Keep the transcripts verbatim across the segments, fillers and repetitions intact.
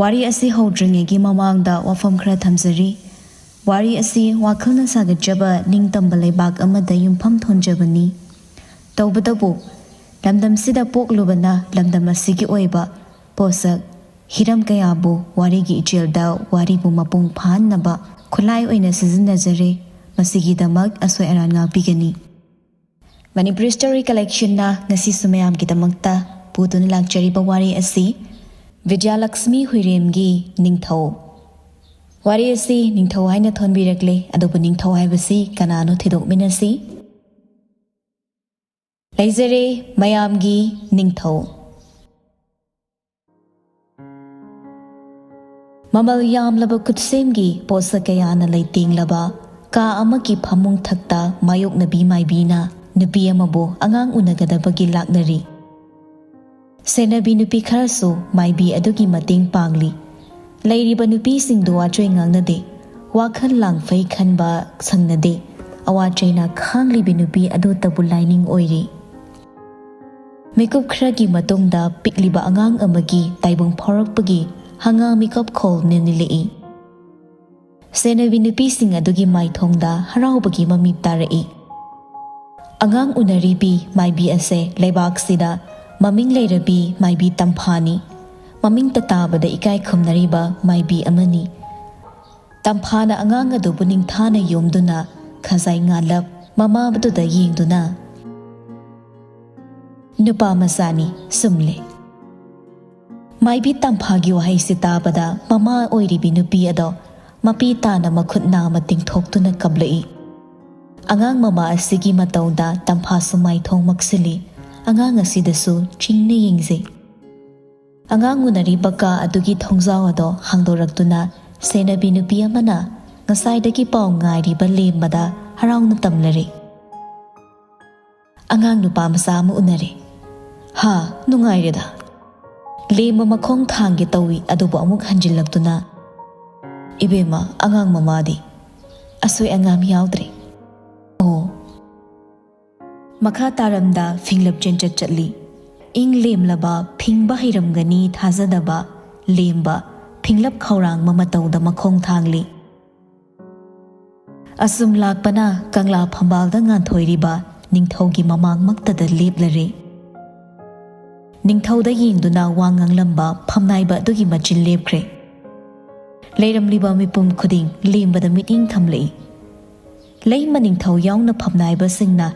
ꯋꯥꯔꯤ ꯑꯁꯤ ꯍꯧꯗ꯭ꯔꯤꯉꯩꯒꯤ ꯃꯃꯥꯡꯗ ꯋꯥꯐꯝ ꯈꯔ ꯊꯝꯖꯔꯤ꯫ ꯋꯥꯔꯤ ꯑꯁꯤ ꯋꯥꯈꯜꯅ ꯁꯥꯒꯠꯆꯕ ꯅꯤꯡꯇꯝꯕ ꯂꯩꯕꯥꯛ ꯑꯃꯗ ꯌꯨꯝꯐꯝ ꯊꯣꯟꯖꯕꯅꯤ꯫ ꯇꯧꯕꯇꯕꯨ, ꯂꯝꯗꯝꯁꯤꯗ ꯄꯣꯛꯂꯨꯕꯅ ꯂꯝꯗꯝ ꯑꯁꯤꯒꯤ ꯑꯣꯏꯕ ꯄꯣꯠꯁꯛ, ꯍꯤꯔꯝ ꯀꯌꯥꯕꯨ ꯋꯥꯔꯤꯒꯤ ꯏꯆꯦꯜꯗ ꯋꯥꯔꯤꯕꯨ ꯃꯄꯨꯡ ꯐꯥꯍꯟꯅꯕ ꯈꯨꯠꯂꯥꯏ ꯑꯣꯏꯅ ꯁꯤꯖꯤꯟꯅꯖꯔꯦ꯫ ꯃꯁꯤꯒꯤꯗꯃꯛ ꯑꯁꯣꯏ ꯑꯔꯥꯟ ꯉꯥꯛꯄꯤꯒꯅꯤ꯫ ꯃꯅꯤꯄꯨꯔꯤ Story Collectionꯅ ꯉꯁꯤꯁꯨ ꯃꯌꯥꯝꯒꯤꯗꯃꯛꯇ ꯄꯨꯗꯨꯅ ꯂꯥꯛꯆꯔꯤꯕ ꯋꯥꯔꯤ ꯑꯁꯤ ꯕꯤꯗ꯭ꯌꯥꯂꯛꯁꯃꯤ ꯍꯨꯏꯔꯦꯝꯒꯤ ꯅꯤꯡꯊꯧ꯫ ꯋꯥꯔꯤ ꯑꯁꯤ ꯅꯤꯡꯊꯧ ꯍꯥꯏꯅ ꯊꯣꯟꯕꯤꯔꯛꯂꯦ, ꯑꯗꯨꯕꯨ ꯅꯤꯡꯊꯧ ꯍꯥꯏꯕꯁꯤ ꯀꯅꯥꯅꯣ ꯊꯤꯗꯣꯛꯃꯤꯟꯅꯁꯤ꯫ ꯂꯩꯖꯔꯦ ꯃꯌꯥꯝꯒꯤ ꯅꯤꯡꯊꯧ꯫ ꯃꯃꯜ ꯌꯥꯝꯂꯕ ꯈꯨꯠꯁꯦꯝꯒꯤ ꯄꯣꯠꯁꯛ ꯀꯌꯥꯅ ꯂꯩꯇꯦꯡꯂꯕ ꯀꯥ ꯑꯃꯒꯤ ꯐꯃꯨꯡ ꯊꯛꯇ ꯃꯥꯌꯣꯛꯅꯕꯤ ꯃꯥꯏꯕꯤꯅ ꯅꯨꯄꯤ ꯑꯃꯕꯨ ꯑꯉꯥꯡ ꯎꯅꯒꯗꯕꯒꯤ ꯂꯥꯛꯅꯔꯤ꯫ ꯁꯦꯟꯅꯕꯤ ꯅꯨꯄꯤ ꯈꯔꯁꯨ ꯃꯥꯏꯕꯤ ꯑꯗꯨꯒꯤ ꯃꯇꯦꯡ ꯄꯥꯡꯂꯤ꯫ ꯂꯩꯔꯤꯕ ꯅꯨꯄꯤꯁꯤꯡꯗꯨ ꯋꯥꯆꯣꯏ ꯉꯥꯡꯅꯗꯦ, ꯋꯥꯈꯜ ꯂꯥꯡꯐꯩ ꯈꯟꯕ ꯁꯪꯅꯗꯦ꯫ ꯑꯋꯥ ꯆꯩꯅ ꯈꯥꯡꯂꯤꯕꯤ ꯅꯨꯄꯤ ꯑꯗꯨꯇꯕꯨ ꯂꯥꯏꯅꯤꯡ ꯑꯣꯏꯔꯤ꯫ ꯃꯤꯀꯨꯞ ꯈꯔꯒꯤ ꯃꯇꯨꯡꯗ ꯄꯤꯛꯂꯤꯕ ꯑꯉꯥꯡ ꯑꯃꯒꯤ ꯇꯥꯏꯕꯪ ꯐꯥꯎꯔꯛꯄꯒꯤ ꯍꯉꯥ ꯃꯤꯀꯞ ꯈꯣꯜ ꯅꯤꯜꯂꯛꯏ꯫ ꯁꯦꯟꯅꯕꯤ ꯅꯨꯄꯤꯁꯤꯡ ꯑꯗꯨꯒꯤ ꯃꯥꯏꯊꯣꯡꯗ ꯍꯔꯥꯎꯕꯒꯤ ꯃꯃꯤ ꯇꯥꯔꯛꯏ꯫ ꯑꯉꯥꯡ ꯎꯅꯔꯤꯕꯤ ꯃꯥꯏꯕꯤ ꯑꯁꯦ ꯂꯩꯕꯥꯛꯁꯤꯗ ꯃꯃꯤꯡ ꯂꯩꯔꯕꯤ ꯃꯥꯏꯕꯤ ꯇꯝꯐꯥꯅꯤ꯫ ꯃꯃꯤꯡꯇ ꯇꯥꯕꯗ ꯏꯀꯥꯏ ꯈꯨꯝꯅꯔꯤꯕ ꯃꯥꯏꯕꯤ ꯑꯃꯅꯤ꯫ ꯇꯝꯐꯥꯅ ꯑꯉꯥꯡ ꯑꯗꯨꯕꯨ ꯅꯤꯡꯊꯥꯅ ꯌꯣꯝꯗꯨꯅ ꯈꯖꯥꯏ ꯉꯥꯜꯂꯞ ꯃꯃꯥꯗꯨꯗ ꯌꯦꯡꯗꯨꯅ, "ꯅꯨꯄꯥ ꯃꯆꯥꯅꯤ, ꯁꯨꯝꯂꯦ꯫" ꯃꯥꯏꯕꯤ ꯇꯝꯐꯥꯒꯤ ꯋꯥꯍꯩꯁꯤ ꯇꯥꯕꯗ ꯃꯃꯥ ꯑꯣꯏꯔꯤꯕꯤ ꯅꯨꯄꯤ ꯑꯗꯣ ꯃꯄꯤ ꯇꯥꯅ ꯃꯈꯨꯠ ꯅꯥꯝꯃ ꯇꯤꯡꯊꯣꯛꯇꯨꯅ ꯀꯞꯂꯛꯏ꯫ ꯑꯉꯥꯡ ꯃꯃꯥ ꯑꯁꯤꯒꯤ ꯃꯇꯧꯗ ꯇꯝꯐꯥꯁꯨ ꯃꯥꯏꯊꯣꯡ ꯃꯛꯁꯤꯜꯂꯤ꯫ ꯑꯉꯥꯡ ꯑꯁꯤꯗꯁꯨ ꯆꯤꯡꯅ ꯌꯦꯡꯖꯩ꯫ ꯑꯉꯥꯡ ꯎꯅꯔꯤꯕ ꯀꯥ ꯑꯗꯨꯒꯤ ꯊꯣꯡꯖꯥꯎ ꯑꯗꯣ ꯍꯥꯡꯗꯣꯔꯛꯇꯨꯅ ꯁꯦꯟꯅꯕꯤ ꯅꯨꯄꯤ ꯑꯃꯅ ꯉꯁꯥꯏꯗꯒꯤ ꯄꯥꯎ ꯉꯥꯏꯔꯤꯕ ꯂꯦꯝꯕꯗ ꯍꯔꯥꯎꯅ ꯇꯝꯂꯔꯦ꯫ "ꯑꯉꯥꯡ ꯅꯨꯄꯥ ꯃꯆꯥ ꯑꯃ ꯎꯅꯔꯦ꯫ ꯍꯥ, ꯅꯨꯡꯉꯥꯏꯔꯦꯗ꯫" ꯂꯦꯝꯕ ꯃꯈꯣꯡ ꯊꯥꯡꯒꯦ ꯇꯧꯏ, ꯑꯗꯨꯕꯨ ꯑꯃꯨꯛ ꯍꯟꯖꯤꯜꯂꯛꯇꯨꯅ, "ꯏꯕꯦꯝꯃ, ꯑꯉꯥꯡ ꯃꯃꯥꯗꯤ? ꯑꯁꯣꯏ ꯑꯉꯥꯝ ꯌꯥꯎꯗ꯭ꯔꯦ꯫" ꯑꯣ꯫ ꯃꯈꯥ ꯇꯥꯔꯝꯗ ꯐꯤꯡꯂꯞ ꯆꯦꯟꯆꯠ ꯆꯠꯂꯤ꯫ ꯏꯪ ꯂꯦꯝꯂꯕ, ꯐꯤꯡꯕ ꯍꯩꯔꯝꯒꯅꯤ ꯊꯥꯖꯗꯕ ꯂꯦꯝꯕ ꯏꯪꯂꯞ ꯈꯧꯔꯥꯡꯕ ꯃꯇꯧꯗ ꯃꯈꯣꯡ ꯊꯥꯡꯂꯤ꯫ ꯑꯁꯨꯝ ꯂꯥꯛꯄꯅ ꯀꯪꯂꯥ ꯐꯝꯕꯥꯜꯗ ꯉꯥꯟꯊꯣꯏꯔꯤꯕ ꯅꯤꯡꯊꯧꯒꯤ ꯃꯃꯥꯡꯃꯛꯇꯗ ꯂꯦꯞꯂꯔꯦ꯫ ꯅꯤꯡꯊꯧꯗ ꯌꯦꯡꯗꯨꯅ ꯋꯥ ꯉꯥꯡꯂꯝꯕ ꯐꯝꯅꯥꯏꯕ ꯑꯗꯨꯒꯤ ꯃꯆꯤꯟ ꯂꯦꯞꯈ꯭ꯔꯦ꯫ ꯂꯩꯔꯝꯂꯤꯕ ꯃꯤꯄꯨꯝ ꯈꯨꯗꯤꯡ ꯂꯦꯝꯕꯗ ꯃꯤꯠꯌꯦꯡ ꯊꯝꯂꯛꯏ꯫ ꯂꯩꯃ ꯅꯤꯡꯊꯧ ꯌꯥꯎꯅ ꯐꯝꯅꯥꯏꯕꯁꯤꯡꯅ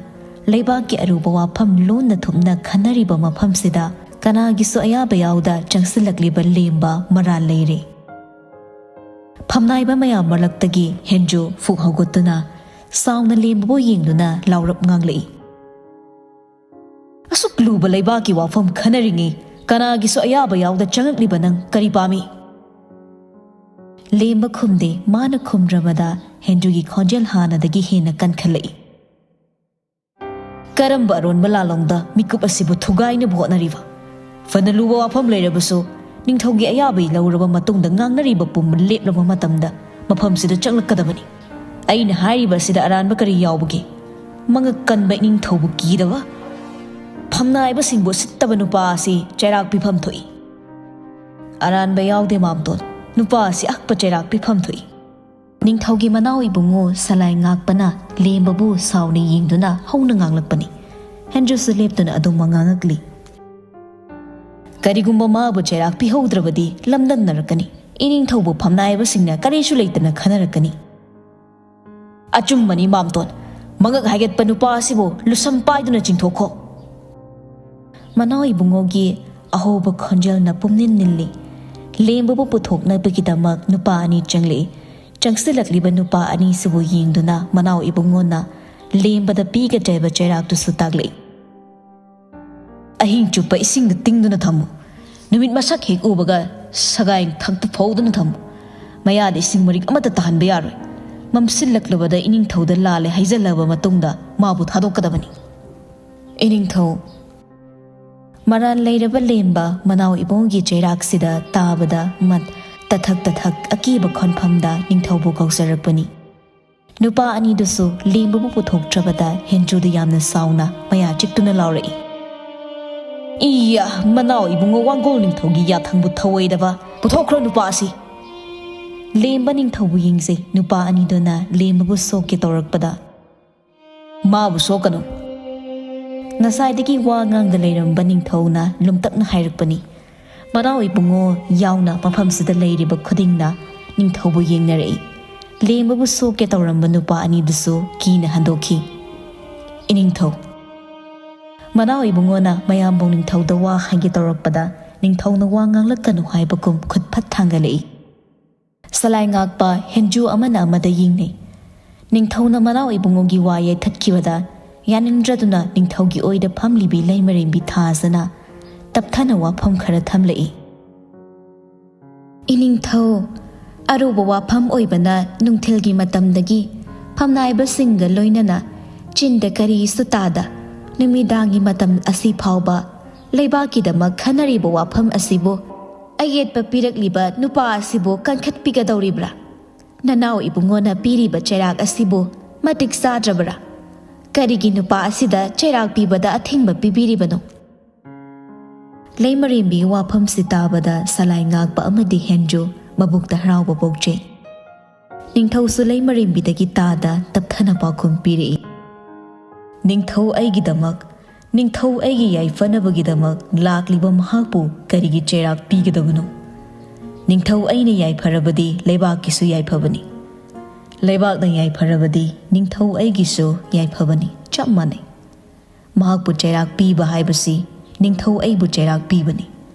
ꯂꯩꯕꯥꯛꯀꯤ ꯑꯔꯨꯕ ꯋꯥꯐꯝ ꯂꯣꯟꯅ ꯊꯨꯞꯅ ꯈꯟꯅꯔꯤꯕ ꯃꯐꯝꯁꯤꯗ ꯀꯅꯥꯒꯤꯁꯨ ꯑꯌꯥꯕ ꯌꯥꯎꯗ ꯆꯪꯁꯤꯜꯂꯛꯂꯤꯕ ꯂꯦꯝꯕ ꯃꯔꯥꯜ ꯂꯩꯔꯦ꯫ ꯐꯝꯅꯥꯏꯕ ꯃꯌꯥꯝ ꯃꯔꯛꯇꯒꯤ ꯍꯦꯟꯖꯨ ꯐꯨꯛ ꯍꯧꯒꯠꯇꯨꯅ ꯁꯥꯎꯅ ꯂꯦꯝꯕꯕꯨ ꯌꯦꯡꯗꯨꯅ ꯂꯥꯎꯔꯞ ꯉꯥꯡꯂꯛꯏ꯫ "ꯑꯁꯨꯛ ꯂꯨꯕ ꯂꯩꯕꯥꯛꯀꯤ ꯋꯥꯐꯝ ꯈꯟꯅꯔꯤꯉꯩ ꯀꯅꯥꯒꯤꯁꯨ ꯑꯌꯥꯕ ꯌꯥꯎꯗ ꯆꯪꯂꯛꯂꯤꯕ ꯅꯪ ꯀꯔꯤ ꯄꯥꯝꯃꯤ?" ꯂꯦꯝꯕ ꯈꯨꯝꯗꯦ꯫ ꯃꯥꯅ ꯈꯨꯝꯗ꯭ꯔꯕꯗ ꯍꯦꯟꯖꯨꯒꯤ ꯈꯣꯟꯖꯦꯜ ꯍꯥꯟꯅꯗꯒꯤ ꯍꯦꯟꯅ ꯀꯟꯈꯠꯂꯛꯏ꯫ "ꯀꯔꯝꯕ ꯑꯔꯣꯟꯕ ꯂꯥꯂꯣꯡꯗ ꯃꯤꯀꯨꯞ ꯑꯁꯤꯕꯨ ꯊꯨꯒꯥꯏꯅꯕ ꯍꯣꯠꯅꯔꯤꯕ? ꯐꯅ ꯂꯨꯕ ꯋꯥꯐꯝ ꯂꯩꯔꯕꯁꯨ ꯅꯤꯡꯊꯧꯒꯤ ꯑꯌꯥꯕ ꯂꯧꯔꯕ ꯃꯇꯨꯡꯗ ꯉꯥꯡꯅꯔꯤꯕ ꯄꯨꯝꯕ ꯂꯦꯞꯂꯕ ꯃꯇꯝꯗ ꯃꯐꯝꯁꯤꯗ ꯆꯪꯂꯛꯀꯗꯕꯅꯤ꯫ ꯑꯩꯅ ꯍꯥꯏꯔꯤꯕ ꯑꯁꯤꯗ ꯑꯔꯥꯟꯕ ꯀꯔꯤ ꯌꯥꯎꯕꯒꯦ? ꯃꯉꯛ ꯀꯟꯕ ꯏꯅꯤꯡꯊꯧꯕꯨ ꯀꯤꯗꯕ? ꯐꯝꯅꯥꯏꯕꯁꯤꯡꯕꯨ ꯎꯁꯤꯠꯇꯕ ꯅꯨꯄꯥ ꯑꯁꯤ ꯆꯩꯔꯥꯛ ꯄꯤꯐꯝ ꯊꯣꯛꯏ꯫" "ꯑꯔꯥꯟꯕ ꯌꯥꯎꯗꯦ ꯃꯥꯝꯇꯣꯟ, ꯅꯨꯄꯥ ꯑꯁꯤ ꯑꯍꯛꯄ ꯆꯩꯔꯥꯛ ꯄꯤꯐꯝ ꯊꯣꯛꯏ꯫" ꯅꯤꯡꯊꯧꯒꯤ ꯃꯅꯥꯎ ꯏꯕꯨꯡꯉꯣ ꯁꯂꯥꯏ ꯉꯥꯛꯄꯅ ꯂꯦꯝꯕꯕꯨ ꯁꯥꯎꯅ ꯌꯦꯡꯗꯨꯅ ꯍꯧꯅ ꯉꯥꯡꯂꯛꯄꯅꯤ꯫ ꯍꯦꯟꯖꯨꯁꯨ ꯂꯦꯞꯇꯅ ꯑꯗꯨꯝ ꯉꯥꯡꯉꯛꯂꯤ꯫ "ꯀꯔꯤꯒꯨꯝꯕ ꯃꯥꯕꯨ ꯆꯩꯔꯥꯛ ꯄꯤꯍꯧꯗ꯭ꯔꯕꯗꯤ ꯂꯝꯗꯝꯅꯔꯛꯀꯅꯤ꯫ ꯏꯅꯤꯡꯊꯧꯕꯨ ꯐꯝꯅꯥꯏꯕꯁꯤꯡꯅ ꯀꯔꯤꯁꯨ ꯂꯩꯇꯅ ꯈꯟꯅꯔꯛꯀꯅꯤ꯫" "ꯑꯆꯨꯝꯕꯅꯤ ꯃꯥꯝꯇꯣꯟ, ꯃꯉꯛ ꯍꯥꯏꯒꯠꯄ ꯅꯨꯄꯥ ꯑꯁꯤꯕꯨ ꯂꯨꯁꯝ ꯄꯥꯏꯗꯨꯅ ꯆꯤꯡꯊꯣꯛꯈꯣ꯫" ꯃꯅꯥꯎ ꯏꯕꯨꯡꯉꯣꯒꯤ ꯑꯍꯧꯕ ꯈꯣꯟꯖꯦꯜꯅ ꯄꯨꯝꯅꯤꯟ ꯅꯤꯜꯂꯤ꯫ ꯂꯦꯝꯕꯕꯨ ꯄꯨꯊꯣꯛꯅꯕꯒꯤꯗꯃꯛ ꯅꯨꯄꯥ ꯑꯅꯤ ꯆꯪꯂꯛꯏ꯫ ꯆꯪꯁꯤꯜꯂꯛꯂꯤꯕ ꯅꯨꯄꯥ ꯑꯅꯤꯁꯤꯕꯨ ꯌꯦꯡꯗꯨꯅ ꯃꯅꯥꯎ ꯏꯕꯨꯡꯉꯣꯅ ꯂꯦꯝꯕꯗ ꯄꯤꯒꯗ꯭ꯔꯦꯕ ꯆꯩꯔꯥꯛꯇꯨꯁꯨ ꯇꯥꯛꯂꯛꯏ꯫ "ꯑꯍꯤꯡ ꯆꯨꯞꯄ ꯏꯁꯤꯡꯗ ꯇꯤꯡꯗꯨꯅ ꯊꯝꯃꯨ꯫ ꯅꯨꯃꯤꯠ ꯃꯁꯛ ꯍꯦꯛ ꯎꯕꯒ ꯁꯒꯥꯏ ꯊꯛꯇ ꯐꯧꯗꯨꯅ ꯊꯝꯃꯨ꯫ ꯃꯌꯥꯗ ꯏꯁꯤꯡ ꯃꯔꯤꯛ ꯑꯃꯠꯇ ꯇꯥꯍꯟꯕ ꯌꯥꯔꯣꯏ꯫ ꯃꯝꯁꯤꯜꯂꯛꯂꯕꯗ ꯏꯅꯤꯡꯊꯧꯗ ꯂꯥꯜꯂꯦ ꯍꯥꯏꯖꯜꯂꯕ ꯃꯇꯨꯡꯗ ꯃꯥꯕꯨ ꯊꯥꯗꯣꯛꯀꯗꯕꯅꯤ꯫" "ꯏꯅꯤꯡꯊꯧ꯫" ꯃꯔꯥꯜ ꯂꯩꯔꯕ ꯂꯦꯝꯕ ꯃꯅꯥꯎ ꯏꯕꯨꯡꯒꯤ ꯆꯩꯔꯥꯛꯁꯤꯗ ꯇꯥꯕꯗ ꯃꯠ ꯇꯊꯛ ꯇꯊꯛ ꯑꯀꯤꯕ ꯈꯣꯟꯐꯝꯗ ꯅꯤꯡꯊꯧꯕꯨ ꯀꯧꯖꯔꯛꯄꯅꯤ꯫ ꯅꯨꯄꯥ ꯑꯅꯤꯗꯨꯁꯨ ꯂꯦꯝꯕꯕꯨ ꯄꯨꯊꯣꯛꯇ꯭ꯔꯕꯗ ꯍꯦꯟꯖꯨꯗ ꯌꯥꯝꯅ ꯁꯥꯎꯅ ꯃꯌꯥ ꯆꯤꯛꯇꯨꯅ ꯂꯥꯎꯔꯛꯏ꯫ ꯏꯌꯥ, ꯃꯅꯥꯎ ꯏꯕꯨꯡꯉꯣ ꯋꯥꯡꯒꯣꯜ ꯅꯤꯡꯊꯧꯒꯤ ꯌꯥꯊꯪꯕꯨ ꯊꯧꯑꯣꯏꯗꯕ꯫ ꯄꯨꯊꯣꯛꯈ꯭ꯔꯣ ꯅꯨꯄꯥ ꯑꯁꯤ꯫ ꯂꯦꯝꯕ ꯅꯤꯡꯊꯧꯕꯨ ꯌꯦꯡꯖꯩ꯫ ꯅꯨꯄꯥ ꯑꯅꯤꯗꯨꯅ ꯂꯦꯝꯕꯕꯨ ꯁꯣꯛꯀꯦ ꯇꯧꯔꯛꯄꯗ, "ꯃꯥꯕꯨ ꯁꯣꯛꯀꯅꯨ꯫" ꯉꯁꯥꯏꯗꯒꯤ ꯋꯥ ꯉꯥꯡꯗ ꯂꯩꯔꯝꯕ ꯅꯤꯡꯊꯧꯅ ꯂꯨꯝꯇꯛꯅ ꯍꯥꯏꯔꯛꯄꯅꯤ꯫ ꯃꯅꯥꯎ ꯏꯕꯨꯡꯉꯣ ꯌꯥꯎꯅ ꯃꯐꯝꯁꯤꯗ ꯂꯩꯔꯤꯕ ꯈꯨꯗꯤꯡꯅ ꯅꯤꯡꯊꯧꯕꯨ ꯌꯦꯡꯅꯔꯛꯏ꯫ ꯂꯦꯝꯕꯕꯨ ꯁꯣꯛꯀꯦ ꯇꯧꯔꯝꯕ ꯅꯨꯄꯥ ꯑꯅꯤꯗꯨꯁꯨ ꯀꯤꯅ ꯍꯟꯗꯣꯛꯈꯤ꯫ "ꯏꯅꯤꯡꯊꯧ꯫" ꯃꯅꯥꯎ ꯏꯕꯨꯡꯉꯣꯅ ꯃꯌꯥꯝꯕꯨ ꯅꯤꯡꯊꯧꯗ ꯋꯥ ꯍꯥꯏꯒꯦ ꯇꯧꯔꯛꯄꯗ, ꯅꯤꯡꯊꯧꯅ ꯋꯥ ꯉꯥꯡꯂꯛꯀꯅꯨ ꯍꯥꯏꯕꯒꯨꯝ ꯈꯨꯠ ꯐꯠ ꯊꯥꯡꯒꯠꯂꯛꯏ꯫ ꯁꯂꯥꯏ ꯉꯥꯛꯄ ꯍꯦꯟꯖꯨ ꯑꯃꯅ ꯑꯃꯗ ꯌꯦꯡꯅꯩ꯫ ꯅꯤꯡꯊꯧꯅ ꯃꯅꯥꯎ ꯏꯕꯨꯡꯉꯣꯒꯤ ꯋꯥ ꯌꯩꯊꯠꯈꯤꯕꯗ ꯌꯥꯅꯤꯡꯗ꯭ꯔꯗꯨꯅ ꯅꯤꯡꯊꯧꯒꯤ ꯑꯣꯏꯗ ꯐꯝꯂꯤꯕꯤ ꯂꯩꯃꯔꯦꯝꯕꯤ ꯊꯥꯖꯅ ꯇꯞꯊꯅ ꯋꯥꯐꯝ ꯈꯔ ꯊꯝꯂꯛꯏ꯫ "ꯏꯅꯤꯡꯊꯧ, ꯑꯔꯨꯕ ꯋꯥꯐꯝ ꯑꯣꯏꯕꯅ ꯅꯨꯡꯊꯤꯜꯒꯤ ꯃꯇꯝꯗꯒꯤ ꯐꯝꯅꯥꯏꯕꯁꯤꯡꯒ ꯂꯣꯏꯅꯅ ꯆꯤꯟꯗ ꯀꯔꯤꯁꯨ ꯇꯥꯗ ꯅꯨꯃꯤꯗꯥꯡꯒꯤ ꯃꯇꯝ ꯑꯁꯤ ꯐꯥꯎꯕ ꯂꯩꯕꯥꯛꯀꯤꯗꯃꯛ ꯈꯟꯅꯔꯤꯕ ꯋꯥꯐꯝ ꯑꯁꯤꯕꯨ ꯑꯌꯦꯠꯄ ꯄꯤꯔꯛꯂꯤꯕ ꯅꯨꯄꯥ ꯑꯁꯤꯕꯨ ꯀꯟꯈꯠꯄꯤꯒꯗꯧꯔꯤꯕ꯭ꯔꯥ? ꯅꯅꯥꯎ ꯏꯕꯨꯡꯉꯣꯅ ꯄꯤꯔꯤꯕ ꯆꯩꯔꯥꯛ ꯑꯁꯤꯕꯨ ꯃꯇꯤꯛ ꯆꯥꯗ꯭ꯔꯕꯔꯥ? ꯀꯔꯤꯒꯤ ꯅꯨꯄꯥ ꯑꯁꯤꯗ ꯆꯩꯔꯥꯛ ꯄꯤꯕꯗ ꯑꯊꯤꯡꯕ ꯄꯤꯕꯤꯔꯤꯕꯅꯣ?" ꯂꯩꯃꯔꯦꯝꯕꯤꯒꯤ ꯋꯥꯐꯝꯁꯤ ꯇꯥꯕꯗ ꯁꯂꯥꯏ ꯉꯥꯛꯄ ꯑꯃꯗꯤ ꯍꯦꯟꯖꯨ ꯃꯕꯨꯛꯇ ꯍꯔꯥꯎꯕ ꯄꯣꯛꯆꯩ꯫ ꯅꯤꯡꯊꯧꯁꯨ ꯂꯩꯃꯔꯦꯝꯕꯤꯗꯒꯤ ꯇꯥꯗ ꯇꯞꯊꯅ ꯄꯥꯎꯈꯨꯝ ꯄꯤꯔꯛꯏ꯫ "ꯅꯤꯡꯊꯧ ꯑꯩꯒꯤꯗꯃꯛ, ꯅꯤꯡꯊꯧ ꯑꯩꯒꯤ ꯌꯥꯏꯐꯅꯕꯒꯤꯗꯃꯛ ꯂꯥꯛꯂꯤꯕ ꯃꯍꯥꯛꯄꯨ ꯀꯔꯤꯒꯤ ꯆꯩꯔꯥꯛ ꯄꯤꯒꯗꯕꯅꯣ? ꯅꯤꯡꯊꯧ ꯑꯩꯅ ꯌꯥꯏꯐꯔꯕꯗꯤ ꯂꯩꯕꯥꯛꯀꯤꯁꯨ ꯌꯥꯏꯐꯕꯅꯤ꯫ ꯂꯩꯕꯥꯛꯅ ꯌꯥꯏꯐꯔꯕꯗꯤ ꯅꯤꯡꯊꯧ ꯑꯩꯒꯤꯁꯨ ꯌꯥꯏꯐꯕꯅꯤ, ꯆꯞ ꯃꯥꯟꯅꯩ꯫ ꯃꯍꯥꯛꯄꯨ ꯆꯩꯔꯥꯛ ꯄꯤꯕ ꯍꯥꯏꯕꯁꯤ ꯅꯤꯡꯊꯧ ꯑꯩꯕꯨ ꯆꯩꯔꯥꯛ ꯄꯤꯕꯅꯤ꯫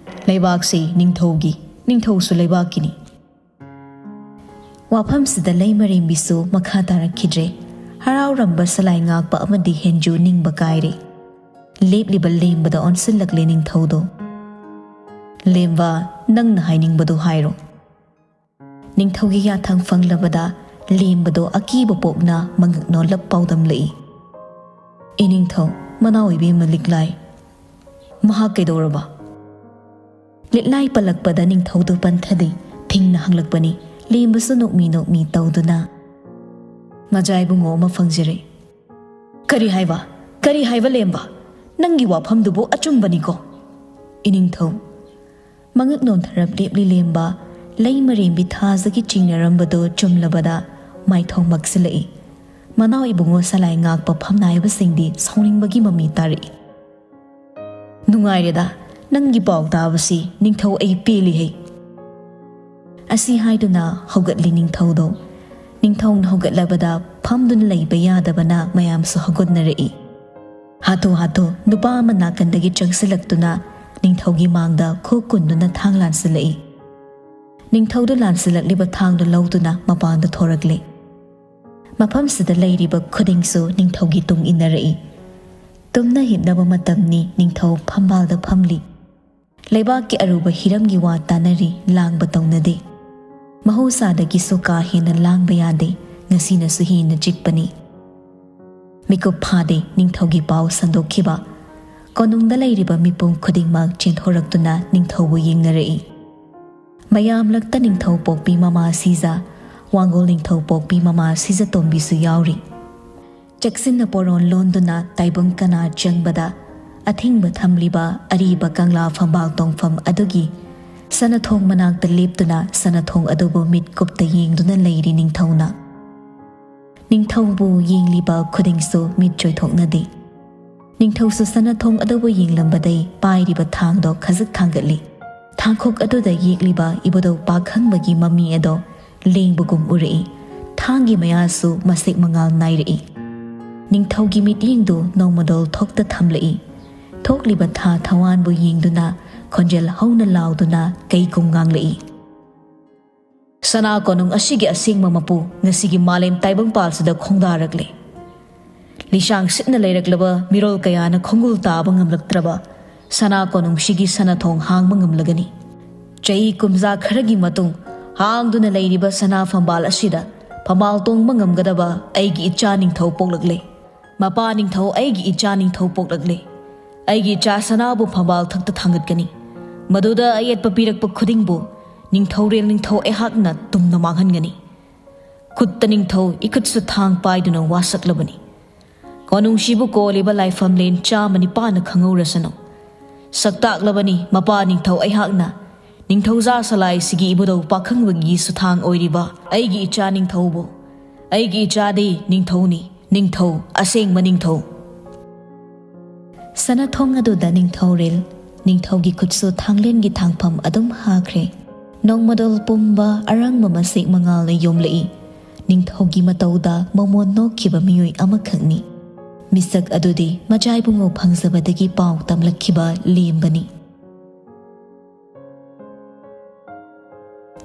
ꯂꯩꯕꯥꯛꯁꯤ ꯅꯤꯡꯊꯧꯒꯤ, ꯅꯤꯡꯊꯧꯁꯨ ꯂꯩꯕꯥꯛꯀꯤꯅꯤ꯫" ꯋꯥꯐꯝꯁꯤꯗ ꯂꯩꯃꯔꯦꯝꯕꯤꯁꯨ ꯃꯈꯥ ꯇꯥꯔꯛꯈꯤꯗ꯭ꯔꯦ꯫ ꯍꯔꯥꯎꯔꯝꯕ ꯁꯂꯥꯏ ꯉꯥꯛꯄ ꯑꯃꯗꯤ ꯍꯦꯟꯖꯨ ꯅꯤꯡꯕ ꯀꯥꯏꯔꯦ꯫ ꯂꯦꯞꯂꯤꯕ ꯂꯦꯝꯕꯗ ꯑꯣꯟꯁꯤꯜꯂꯛꯂꯦ ꯅꯤꯡꯊꯧꯗꯣ꯫ "ꯂꯦꯝꯕ, ꯅꯪꯅ ꯍꯥꯏꯅꯤꯡꯕꯗꯨ ꯍꯥꯏꯔꯣ꯫" ꯅꯤꯡꯊꯧꯒꯤ ꯌꯥꯊꯪ ꯐꯪꯂꯕꯗ ꯂꯦꯝꯕꯗꯣ ꯑꯀꯤꯕ ꯄꯣꯛꯅ ꯃꯉꯛ ꯅꯣꯜꯂꯞ ꯄꯥꯎꯗꯝꯂꯛꯏ꯫ "ꯏꯅꯤꯡꯊꯧ, ꯃꯅꯥꯎ ꯏꯕꯦꯝꯃ ꯂꯤꯛꯂꯥꯏ, ꯃꯍꯥꯛ ꯀꯩꯗꯧꯔꯕ?" ꯂꯤꯛꯂꯥꯏ ꯄꯜꯂꯛꯄꯗ ꯅꯤꯡꯊꯧꯗꯨ ꯄꯟꯊꯗꯦ, ꯊꯤꯡꯅ ꯍꯪꯂꯛꯄꯅꯤ꯫ ꯂꯦꯝꯕꯁꯨ ꯅꯣꯛꯃꯤ ꯅꯣꯛꯃꯤ ꯇꯧꯗꯨꯅ, "ꯃꯖꯥ ꯏꯕꯨꯡꯉꯣ ꯑꯃ ꯐꯪꯖꯔꯦ꯫" "ꯀꯔꯤ ꯍꯥꯏꯕ? ꯀꯔꯤ ꯍꯥꯏꯕ ꯂꯦꯝꯕ? ꯅꯪꯒꯤ ꯋꯥꯐꯝꯗꯨꯕꯨ ꯑꯆꯨꯝꯕꯅꯤꯀꯣ?" ꯏꯅꯤꯡꯊꯧ꯫ ꯃꯉꯛ ꯅꯣꯟꯊꯔꯞ ꯂꯦꯞꯂꯤ ꯂꯦꯝꯕ ꯂꯩ ꯃꯔꯦꯝꯕꯤ ꯊꯥꯖꯒꯤ ꯆꯤꯡꯅꯔꯝꯕꯗꯨ ꯆꯨꯝꯂꯕꯗ ꯃꯥꯏꯊꯣꯡ ꯃꯛꯁꯤꯜꯂꯛꯏ꯫ ꯃꯅꯥꯎ ꯏꯕꯨꯡꯉꯣ ꯁꯂꯥꯏ ꯉꯥꯛꯄ ꯐꯝꯅꯥꯏꯕꯁꯤꯡꯗꯤ ꯁꯥꯎꯅꯤꯡꯕꯒꯤ ꯃꯃꯤ ꯇꯥꯔꯛꯏ꯫ "ꯅꯨꯡꯉꯥꯏꯔꯦꯗ, ꯅꯪꯒꯤ ꯄꯥꯎ ꯇꯥꯕꯁꯤ ꯅꯤꯡꯊꯧ, ꯑꯩ ꯄꯦꯜꯂꯤꯍꯦ!" ꯑꯁꯤ ꯍꯥꯏꯗꯨꯅ ꯍꯧꯒꯠꯂꯤ ꯅꯤꯡꯊꯧꯗꯣ꯫ ꯅꯤꯡꯊꯧꯅ ꯍꯧꯒꯠꯂꯕꯗ ꯐꯝꯗꯨꯅ ꯂꯩꯕ ꯌꯥꯗꯕꯅ ꯃꯌꯥꯝꯁꯨ ꯍꯧꯒꯠꯅꯔꯛꯏ꯫ ꯍꯥꯊꯨ ꯍꯥꯊꯨ ꯅꯨꯄꯥ ꯑꯃ ꯅꯥꯀꯟꯗꯒꯤ ꯆꯪꯁꯤꯜꯂꯛꯇꯨꯅ ꯅꯤꯡꯊꯧꯒꯤ ꯃꯥꯡꯗ ꯈꯨ ꯀꯨꯟꯗꯨꯅ ꯊꯥꯡ ꯂꯥꯟꯁꯤꯜꯂꯛꯏ꯫ ꯅꯤꯡꯊꯧꯗꯨ ꯂꯥꯟꯁꯤꯜꯂꯛꯂꯤꯕ ꯊꯥꯡꯗꯨ ꯂꯧꯗꯨꯅ ꯃꯄꯥꯟꯗ ꯊꯣꯔꯛꯂꯦ꯫ ꯃꯐꯝꯁꯤꯗ ꯂꯩꯔꯤꯕ ꯈꯨꯗꯤꯡꯁꯨ ꯅꯤꯡꯊꯧꯒꯤ ꯇꯨꯡ ꯏꯟꯅꯔꯛꯏ꯫ ꯇꯨꯝꯅ ꯍꯤꯞꯅꯕ ꯃꯇꯝꯅꯤ, ꯅꯤꯡꯊꯧ ꯐꯝꯕꯥꯜꯗ ꯐꯝꯂꯤ꯫ ꯂꯩꯕꯥꯛꯀꯤ ꯑꯔꯨꯕ ꯍꯤꯔꯝꯒꯤ ꯋꯥ ꯇꯥꯅꯔꯤ, ꯂꯥꯡꯕ ꯇꯧꯅꯗꯦ꯫ ꯃꯍꯧꯁꯥꯗꯒꯤꯁꯨ ꯀꯥ ꯍꯦꯟꯅ ꯂꯥꯡꯕ ꯌꯥꯗꯦ, ꯉꯁꯤꯅꯁꯨ ꯍꯦꯟꯅ ꯆꯤꯛꯄꯅꯤ꯫ ꯃꯤꯀꯨꯞ ꯐꯥꯗꯦ ꯅꯤꯡꯊꯧꯒꯤ ꯄꯥꯎ ꯁꯟꯗꯣꯛꯈꯤꯕ꯫ ꯀꯣꯅꯨꯡꯗ ꯂꯩꯔꯤꯕ ꯃꯤꯄꯨꯝ ꯈꯨꯗꯤꯡꯃꯛ ꯆꯦꯟꯊꯣꯔꯛꯇꯨꯅ ꯅꯤꯡꯊꯧꯕꯨ ꯌꯦꯡꯅꯔꯛꯏ꯫ ꯃꯌꯥꯝꯂꯛꯇ ꯅꯤꯡꯊꯧ ꯄꯣꯛꯄꯤ ꯃꯃꯥ ꯁꯤꯖ, ꯋꯥꯡꯒꯣꯜ ꯅꯤꯡꯊꯧ ꯄꯣꯛꯄꯤ ꯃꯃꯥ ꯁꯤꯖ ꯇꯣꯝꯕꯤꯁꯨ ꯌꯥꯎꯔꯤ꯫ ꯆꯦꯛꯁꯤꯟꯅ ꯄꯣꯔꯣꯟ ꯂꯣꯟꯗꯨꯅ ꯇꯥꯏꯕꯪ ꯀꯅꯥ ꯆꯪꯕꯗ ꯑꯊꯤꯡꯕ ꯊꯝꯂꯤꯕ ꯑꯔꯤꯕ ꯀꯪꯂꯥ ꯐꯝꯕꯥꯜ ꯇꯣꯡꯐꯝ ꯑꯗꯨꯒꯤ ꯁꯅꯊꯣꯡ ꯃꯅꯥꯛꯇ ꯂꯦꯞꯇꯨꯅ ꯁꯅꯊꯣꯡ ꯑꯗꯨꯕꯨ ꯃꯤꯠ ꯀꯨꯞꯇ ꯌꯦꯡꯗꯨꯅ ꯂꯩꯔꯤ ꯅꯤꯡꯊꯧꯅ꯫ ꯅꯤꯡꯊꯧꯕꯨ ꯌꯦꯡꯂꯤꯕ ꯈꯨꯗꯤꯡꯁꯨ ꯃꯤꯠ ꯆꯣꯏꯊꯣꯛꯅꯗꯦ꯫ ꯅꯤꯡꯊꯧꯁꯨ ꯁꯅꯊꯣꯡ ꯑꯗꯨꯕꯨ ꯌꯦꯡꯂꯝꯕꯗꯩ ꯄꯥꯏꯔꯤꯕ ꯊꯥꯡꯗꯣ ꯈꯖꯤꯛ ꯊꯥꯡꯒꯠꯂꯤ꯫ ꯊꯥꯡꯈꯣꯛ ꯑꯗꯨꯗ ꯌꯦꯛꯂꯤꯕ ꯏꯕꯨꯙꯧ ꯄꯥꯈꯪꯕꯒꯤ ꯃꯃꯤ ꯑꯗꯣ ꯂꯦꯡꯕꯒꯨꯝ ꯎꯔꯛꯏ꯫ ꯊꯥꯡꯒꯤ ꯃꯌꯥꯁꯨ ꯃꯁꯦꯛ ꯃꯉꯥꯜ ꯅꯥꯏꯔꯛꯏ꯫ ꯅꯤꯡꯊꯧꯒꯤ ꯃꯤꯠꯌꯦꯡꯗꯨ ꯅꯣꯡꯃꯗꯣꯜ ꯊꯣꯛꯇ ꯊꯝꯂꯛꯏ꯫ ꯊꯣꯛꯂꯤꯕ ꯊꯥ ꯊꯋꯥꯟꯕꯨ ꯌꯦꯡꯗꯨꯅ ꯈꯣꯟꯖꯦꯜ ꯍꯧꯅ ꯂꯥꯎꯗꯨꯅ ꯀꯩꯒꯨꯝ ꯉꯥꯡꯂꯛꯏ꯫ ꯁꯅꯥ ꯀꯣꯅꯨꯡ ꯑꯁꯤꯒꯤ ꯑꯁꯦꯡꯕ ꯃꯄꯨ ꯉꯁꯤꯒꯤ ꯃꯥꯂꯦꯝ ꯇꯥꯏꯕꯪꯄꯥꯜꯁꯤꯗ ꯈꯣꯡꯗꯥꯔꯛꯂꯦ꯫ ꯂꯤꯁꯥꯡ ꯁꯤꯠꯅ ꯂꯩꯔꯛꯂꯕ ꯃꯤꯔꯣꯜ ꯀꯌꯥꯅ ꯈꯣꯡꯒꯨꯜ ꯇꯥꯕ ꯉꯝꯂꯛꯇ꯭ꯔꯕ ꯁꯅꯥ ꯀꯣꯅꯨꯡꯁꯤꯒꯤ ꯁꯅꯥꯊꯣꯡ ꯍꯥꯡꯕ ꯉꯝꯂꯒꯅꯤ꯫ ꯆꯍꯤ ꯀꯨꯝꯖꯥ ꯈꯔꯒꯤ ꯃꯇꯨꯡ ꯍꯥꯡꯗꯨꯅ ꯂꯩꯔꯤꯕ ꯁꯅꯥ ꯐꯝꯕꯥꯜ ꯑꯁꯤꯗ ꯐꯝꯕꯥꯜ ꯇꯣꯡꯕ ꯉꯝꯒꯗꯕ ꯑꯩꯒꯤ ꯏꯆꯥ ꯅꯤꯡꯊꯧ ꯄꯣꯛꯂꯛꯂꯦ꯫ ꯃꯄꯥ ꯅꯤꯡꯊꯧ, ꯑꯩꯒꯤ ꯏꯆꯥ ꯅꯤꯡꯊꯧ ꯄꯣꯛꯂꯛꯂꯦ꯫ ꯑꯩꯒꯤ ꯏꯆꯥ ꯁꯅꯥꯕꯨ ꯐꯝꯕꯥꯜ ꯊꯛꯇ ꯊꯥꯡꯒꯠꯀꯅꯤ꯫ ꯃꯗꯨꯗ ꯑꯌꯦꯠꯄ ꯄꯤꯔꯛꯄ ꯈꯨꯗꯤꯡꯕꯨ ꯅꯤꯡꯊꯧꯔꯦꯜ ꯅꯤꯡꯊꯧ ꯑꯩꯍꯥꯛꯅ ꯇꯨꯝꯅ ꯃꯥꯡꯍꯟꯒꯅꯤ꯫ ꯈꯨꯠꯇ ꯅꯤꯡꯊꯧ, ꯏꯈꯨꯠꯁꯨ ꯊꯥꯡ ꯄꯥꯏꯗꯨꯅ ꯋꯥꯁꯛꯂꯕꯅꯤ꯫ ꯀꯣꯅꯨꯡꯁꯤꯕꯨ ꯀꯣꯜꯂꯤꯕ ꯂꯥꯏꯐꯝꯂꯦꯟ ꯆꯥꯝꯃ ꯅꯤꯄꯥꯟꯅ ꯈꯪꯍꯧꯔꯁꯅꯨ꯫ "ꯁꯛꯇꯥꯛꯂꯕꯅꯤ, ꯃꯄꯥ ꯅꯤꯡꯊꯧ ꯑꯩꯍꯥꯛꯅ꯫ ꯅꯤꯡꯊꯧꯖꯥ ꯁꯂꯥꯏꯁꯤꯒꯤ ꯏꯕꯨꯙꯧ ꯄꯥꯈꯪꯕꯒꯤ ꯁꯨꯊꯥꯡ ꯑꯣꯏꯔꯤꯕ ꯑꯩꯒꯤ ꯏꯆꯥ ꯅꯤꯡꯊꯧꯕꯨ꯫ ꯑꯩꯒꯤ ꯏꯆꯥꯗꯤ ꯅꯤꯡꯊꯧꯅꯤ, ꯅꯤꯡꯊꯧ, ꯑꯁꯦꯡꯕ ꯅꯤꯡꯊꯧ"꯫ ꯁꯅꯥꯊꯣꯡ ꯑꯗꯨꯗ ꯅꯤꯡꯊꯧꯔꯦꯜ, ꯅꯤꯡꯊꯧꯒꯤ ꯈꯨꯠꯁꯨ ꯊꯥꯡꯂꯦꯟꯒꯤ ꯊꯥꯡꯐꯝ ꯑꯗꯨꯝ ꯍꯥꯈ꯭ꯔꯦ꯫ ꯅꯣꯡꯃꯗꯣꯜ ꯄꯨꯝꯕ ꯑꯔꯥꯡꯕ ꯃꯁꯦꯛ ꯃꯉꯥꯜꯅ ꯌꯣꯝꯂꯛꯏ꯫ ꯅꯤꯡꯊꯧꯒꯤ ꯃꯇꯧꯗ ꯃꯃꯣꯟ ꯅꯣꯛꯈꯤꯕ ꯃꯤꯑꯣꯏ ꯑꯃꯈꯛꯅꯤ꯫ ꯃꯤꯁꯛ ꯑꯗꯨꯗꯤ ꯃꯆꯥ ꯏꯕꯨꯡꯉꯣ ꯐꯪꯖꯕꯗꯒꯤ ꯄꯥꯎ ꯇꯝꯂꯛꯈꯤꯕ ꯂꯦꯝꯕꯅꯤ꯫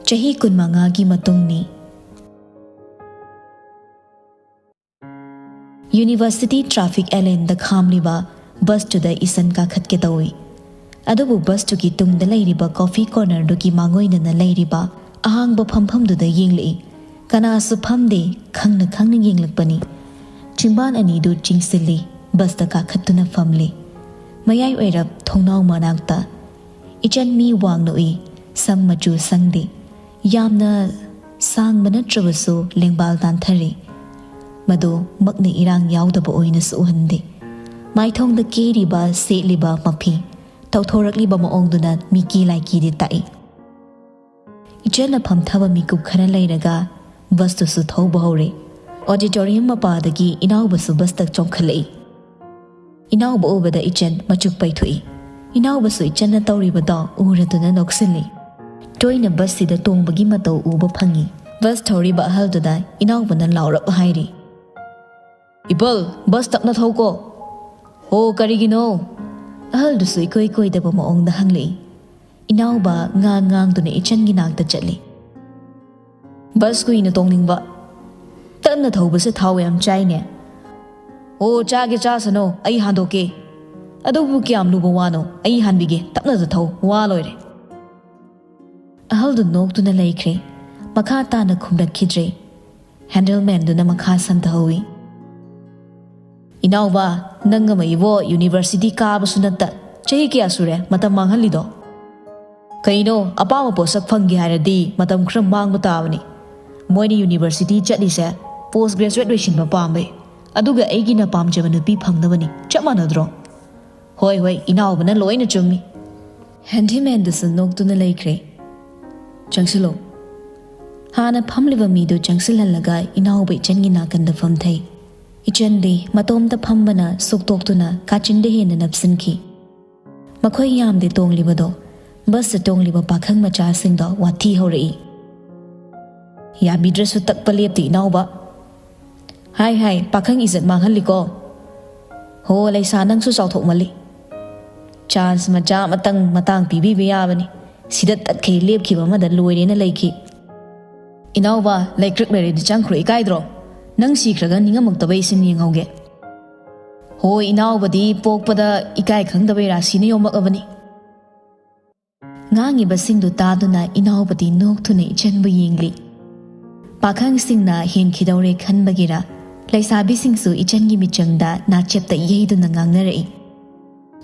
ꯆꯍꯤ ꯀꯨꯟꯃꯉꯥꯒꯤ ꯃꯇꯨꯡꯅꯤ꯫ ꯌꯨꯅꯤꯚꯔꯁꯤꯇꯤ ꯇ꯭ꯔꯥꯐꯤꯛ ꯑꯥꯏꯂꯦꯟꯗ ꯈꯥꯝꯂꯤꯕ ꯕꯁꯇꯨꯗ ꯏꯆꯟ ꯀꯥꯈꯠꯀꯦ ꯇꯧꯏ꯫ ꯑꯗꯨꯕꯨ ꯕꯁꯇꯨꯒꯤ ꯇꯨꯡꯗ ꯂꯩꯔꯤꯕ ꯀꯣꯐꯤ ꯀꯣꯔꯅꯔꯗꯨꯒꯤ ꯃꯥꯡꯑꯣꯏꯅꯅ ꯂꯩꯔꯤꯕ ꯑꯍꯥꯡꯕ ꯐꯝꯐꯝꯗꯨꯗ ꯌꯦꯡꯂꯛꯏ꯫ ꯀꯅꯥꯁꯨ ꯐꯝꯗꯦ, ꯈꯪꯅ ꯈꯪꯅ ꯌꯦꯡꯂꯛꯄꯅꯤ꯫ ꯆꯤꯝꯕꯥꯟ ꯑꯅꯤꯗꯨ ꯆꯤꯡꯁꯤꯜꯂꯤ, ꯕꯁꯇ ꯀꯥꯈꯠꯇꯨꯅ ꯐꯝꯂꯤ꯫ ꯃꯌꯥꯏ ꯑꯣꯏꯔꯞ ꯊꯣꯡꯅꯥꯎ ꯃꯅꯥꯛꯇ꯫ ꯏꯆꯟ ꯃꯤ ꯋꯥꯡꯅ ꯎꯏ, ꯁꯝ ꯃꯆꯨ ꯁꯪꯗꯦ꯫ ꯌꯥꯝꯅ ꯁꯥꯡꯕ ꯅꯠꯇ꯭ꯔꯕꯁꯨ ꯂꯦꯡꯕꯥꯜ ꯇꯥꯟꯊꯔꯤ꯫ ꯃꯗꯨ ꯃꯛꯅ ꯏꯔꯥꯡ ꯌꯥꯎꯗꯕ ꯑꯣꯏꯅꯁꯨ ꯎꯍꯟꯗꯦ꯫ ꯃꯥꯏꯊꯣꯡꯗ ꯀꯦꯔꯤꯕ, ꯁꯦꯠꯂꯤꯕ ꯃꯐꯤ, ꯇꯧꯊꯣꯔꯛꯂꯤꯕ ꯃꯑꯣꯡꯗꯨꯅ ꯃꯤꯀꯤ ꯂꯥꯏꯀꯤꯗꯤ ꯇꯥꯛꯏ꯫ ꯏꯆꯟꯅ ꯐꯝꯊꯕ ꯃꯤꯀꯨꯞ ꯈꯔ ꯂꯩꯔꯒ ꯕꯁꯇꯨꯁꯨ ꯊꯧꯕ ꯍꯧꯔꯦ꯫ ꯑꯣꯗꯤꯇꯣꯔꯤꯌꯝ ꯃꯄꯥꯗꯒꯤ ꯏꯅꯥꯎꯕꯁꯨ ꯕꯁꯇ ꯆꯣꯡꯈꯠꯂꯛꯏ꯫ ꯏꯅꯥꯎꯕ ꯎꯕꯗ ꯏꯆꯟ ꯃꯆꯨꯛ ꯄꯩꯊꯣꯛꯏ꯫ ꯏꯅꯥꯎꯕꯁꯨ ꯏꯆꯟꯅ ꯇꯧꯔꯤꯕꯗꯣ ꯎꯔꯗꯨꯅ ꯅꯣꯛꯁꯤꯜꯂꯤ꯫ ꯇꯣꯏꯅ ꯕꯁꯁꯤꯗ ꯇꯣꯡꯕꯒꯤ ꯃꯇꯧ ꯎꯕ ꯐꯪꯉꯤ꯫ ꯕꯁ ꯊꯧꯔꯤꯕ ꯑꯍꯜꯗꯨꯗ ꯏꯅꯥꯎꯕꯅ ꯂꯥꯎꯔꯞ ꯍꯥꯏꯔꯤ, "ꯏꯄꯜ, ꯕꯁ ꯇꯞꯅ ꯊꯧꯀꯣ"꯫ "ꯍꯣ, ꯀꯔꯤꯒꯤꯅꯣ?" ꯑꯍꯜꯗꯨꯁꯨ ꯏꯀꯣꯏ ꯀꯣꯏꯗꯕ ꯃꯑꯣꯡꯗ ꯍꯪꯂꯛꯏ꯫ ꯏꯅꯥꯎꯕ ꯉꯥꯡ ꯉꯥꯡꯗꯨꯅ ꯏꯆꯟꯒꯤ ꯅꯥꯛꯇ ꯆꯠꯂꯤ꯫ "ꯕꯁ ꯀꯨꯏꯅ ꯇꯣꯡꯅꯤꯡꯕ꯫ ꯇꯞꯅ ꯊꯧꯕꯁꯦ ꯊꯥꯎ ꯌꯥꯝ ꯆꯥꯏꯅꯦ"꯫ "ꯑꯣ, ꯆꯥꯒꯦ ꯆꯥꯁꯅꯣ, ꯑꯩ ꯍꯥꯟꯗꯣꯛꯀꯦ"꯫ "ꯑꯗꯨꯕꯨ ꯀꯌꯥꯝ ꯂꯨꯕ ꯋꯥꯅꯣ? ꯑꯩ ꯍꯥꯟꯕꯤꯒꯦ, ꯇꯞꯅꯗ ꯊꯧ, ꯋꯥ ꯂꯣꯏꯔꯦ"꯫ ꯑꯍꯜꯗꯨ ꯅꯣꯛꯇꯨꯅ ꯂꯩꯈ꯭ꯔꯦ꯫ ꯃꯈꯥ ꯇꯥꯅ ꯈꯨꯝꯂꯛꯈꯤꯗ꯭ꯔꯦ꯫ ꯍꯦꯟꯗꯜꯃꯦꯟꯗꯨꯅ ꯃꯈꯥ ꯁꯝꯊꯍꯧꯏ꯫ "ꯏꯅꯥꯎꯕ, ꯅꯪ ꯑꯃ ꯏꯕꯣ, ꯌꯨꯅꯤꯚꯔꯁꯤꯇꯤ ꯀꯥꯕꯁꯨ ꯅꯠꯇ, ꯆꯍꯤ ꯀꯌꯥ ꯁꯨꯔꯦ ꯃꯇꯝ ꯃꯥꯡꯍꯜꯂꯤꯗꯣ? ꯀꯩꯅꯣ, ꯑꯄꯥꯝꯕ ꯄꯣꯠꯁꯛ ꯐꯪꯒꯦ ꯍꯥꯏꯔꯗꯤ ꯃꯇꯝ ꯈꯔ ꯃꯥꯡꯕ ꯇꯥꯕꯅꯤ꯫ ꯃꯣꯏꯅ ꯌꯨꯅꯤꯚꯔꯁꯤꯇꯤ ꯆꯠꯂꯤꯁꯦ ꯄꯣꯁ ꯒ꯭ꯔꯦꯖꯨꯋꯦꯠ ꯂꯣꯏꯁꯤꯟꯕ ꯄꯥꯝꯕꯩ, ꯑꯗꯨꯒ ꯑꯩꯒꯤꯅ ꯄꯥꯝꯖꯕ ꯅꯨꯄꯤ ꯐꯪꯅꯕꯅꯤ, ꯆꯞ ꯃꯥꯟꯅꯗ꯭ꯔꯣ?" "ꯍꯣꯏ, ꯍꯣꯏ, ꯏꯅꯥꯎꯕꯅ ꯂꯣꯏꯅ ꯆꯨꯝꯃꯤ꯫" ꯍꯦꯟꯗꯤꯃꯦꯟꯗꯨꯁꯨ ꯅꯣꯛꯇꯨꯅ ꯂꯩꯈ꯭ꯔꯦ꯫ "ꯆꯪꯁꯤꯜꯂꯣ꯫" ꯍꯥꯟꯅ ꯐꯝꯂꯤꯕ ꯃꯤꯗꯨ ꯆꯪꯁꯤꯜꯍꯜꯂꯒ ꯏꯅꯥꯎꯕ ꯏꯆꯟꯒꯤ ꯅꯥꯀꯟꯗ ꯐꯝꯊꯩ꯫ ꯏꯆꯟꯗꯤ ꯃꯇꯣꯝꯇ ꯐꯝꯕꯅ ꯁꯣꯛꯇꯣꯛꯇꯨꯅ ꯀꯥꯆꯤꯟꯗ ꯍꯦꯟꯅ ꯅꯞꯁꯤꯟꯈꯤ꯫ ꯃꯈꯣꯏ ꯌꯥꯝꯗꯦ ꯇꯣꯡꯂꯤꯕꯗꯣ꯫ ꯕꯁꯇ ꯇꯣꯡꯂꯤꯕ ꯄꯥꯈꯪ ꯃꯆꯥꯁꯤꯡꯗꯣ ꯋꯥꯊꯤ ꯍꯧꯔꯛꯏ꯫ "ꯌꯥꯕꯤꯗ꯭ꯔꯁꯨ ꯇꯛꯄ ꯂꯦꯞꯇꯦ ꯏꯅꯥꯎꯕ꯫ ꯍꯥꯏ ꯍꯥꯏ, ꯄꯥꯈꯪ ꯏꯖꯠ ꯃꯥꯡꯍꯜꯂꯤꯀꯣ꯫ ꯍꯣ ꯂꯩꯁꯥ, ꯅꯪꯁꯨ ꯆꯥꯎꯊꯣꯛꯃꯜꯂꯤ꯫ ꯆꯥꯟꯁ ꯃꯆꯥ ꯑꯃꯇꯪ ꯃꯇꯥꯡ ꯄꯤꯕꯤꯕ ꯌꯥꯕꯅꯤ꯫ ꯁꯤꯗ ꯇꯠꯈꯩ ꯂꯦꯞꯈꯤꯕ ꯑꯃꯗ ꯂꯣꯏꯔꯦꯅ ꯂꯩꯈꯤ꯫ ꯏꯅꯥꯎꯕ, ꯂꯩꯀ꯭ꯔꯛ ꯂꯩꯔꯗꯤ ꯆꯪꯈ꯭ꯔꯣ, ꯏꯀꯥꯏꯗ꯭ꯔꯣ? ꯅꯪ ꯁꯤꯈ꯭ꯔꯒ ꯅꯤꯡꯉꯝꯃꯛꯇꯕꯩ ꯁꯤꯟ ꯌꯦꯡꯍꯧꯒꯦ꯫" ꯍꯣ, ꯏꯅꯥꯎꯕꯗꯤ ꯄꯣꯛꯄꯗ ꯏꯀꯥꯏ ꯈꯪꯗꯕꯩ ꯔꯥꯁꯤꯅ ꯌꯣꯝꯃꯛꯑꯕꯅꯤ꯫ ꯉꯥꯡꯉꯤꯕꯁꯤꯡꯗꯨ ꯇꯥꯗꯨꯅ ꯏꯅꯥꯎꯕꯗꯤ ꯅꯣꯛꯇꯨꯅ ꯏꯆꯟꯕꯨ ꯌꯦꯡꯂꯤ꯫ ꯄꯥꯈꯪꯁꯤꯡꯅ ꯍꯦꯟꯈꯤꯗꯧꯔꯦ ꯈꯟꯕꯒꯤꯔ, ꯂꯩꯁꯥꯕꯤꯁꯤꯡꯁꯨ ꯏꯆꯟꯒꯤ ꯃꯤꯆꯪꯗ ꯅꯥꯆꯦꯞꯇ ꯌꯩꯗꯨꯅ ꯉꯥꯡꯅꯔꯛꯏ꯫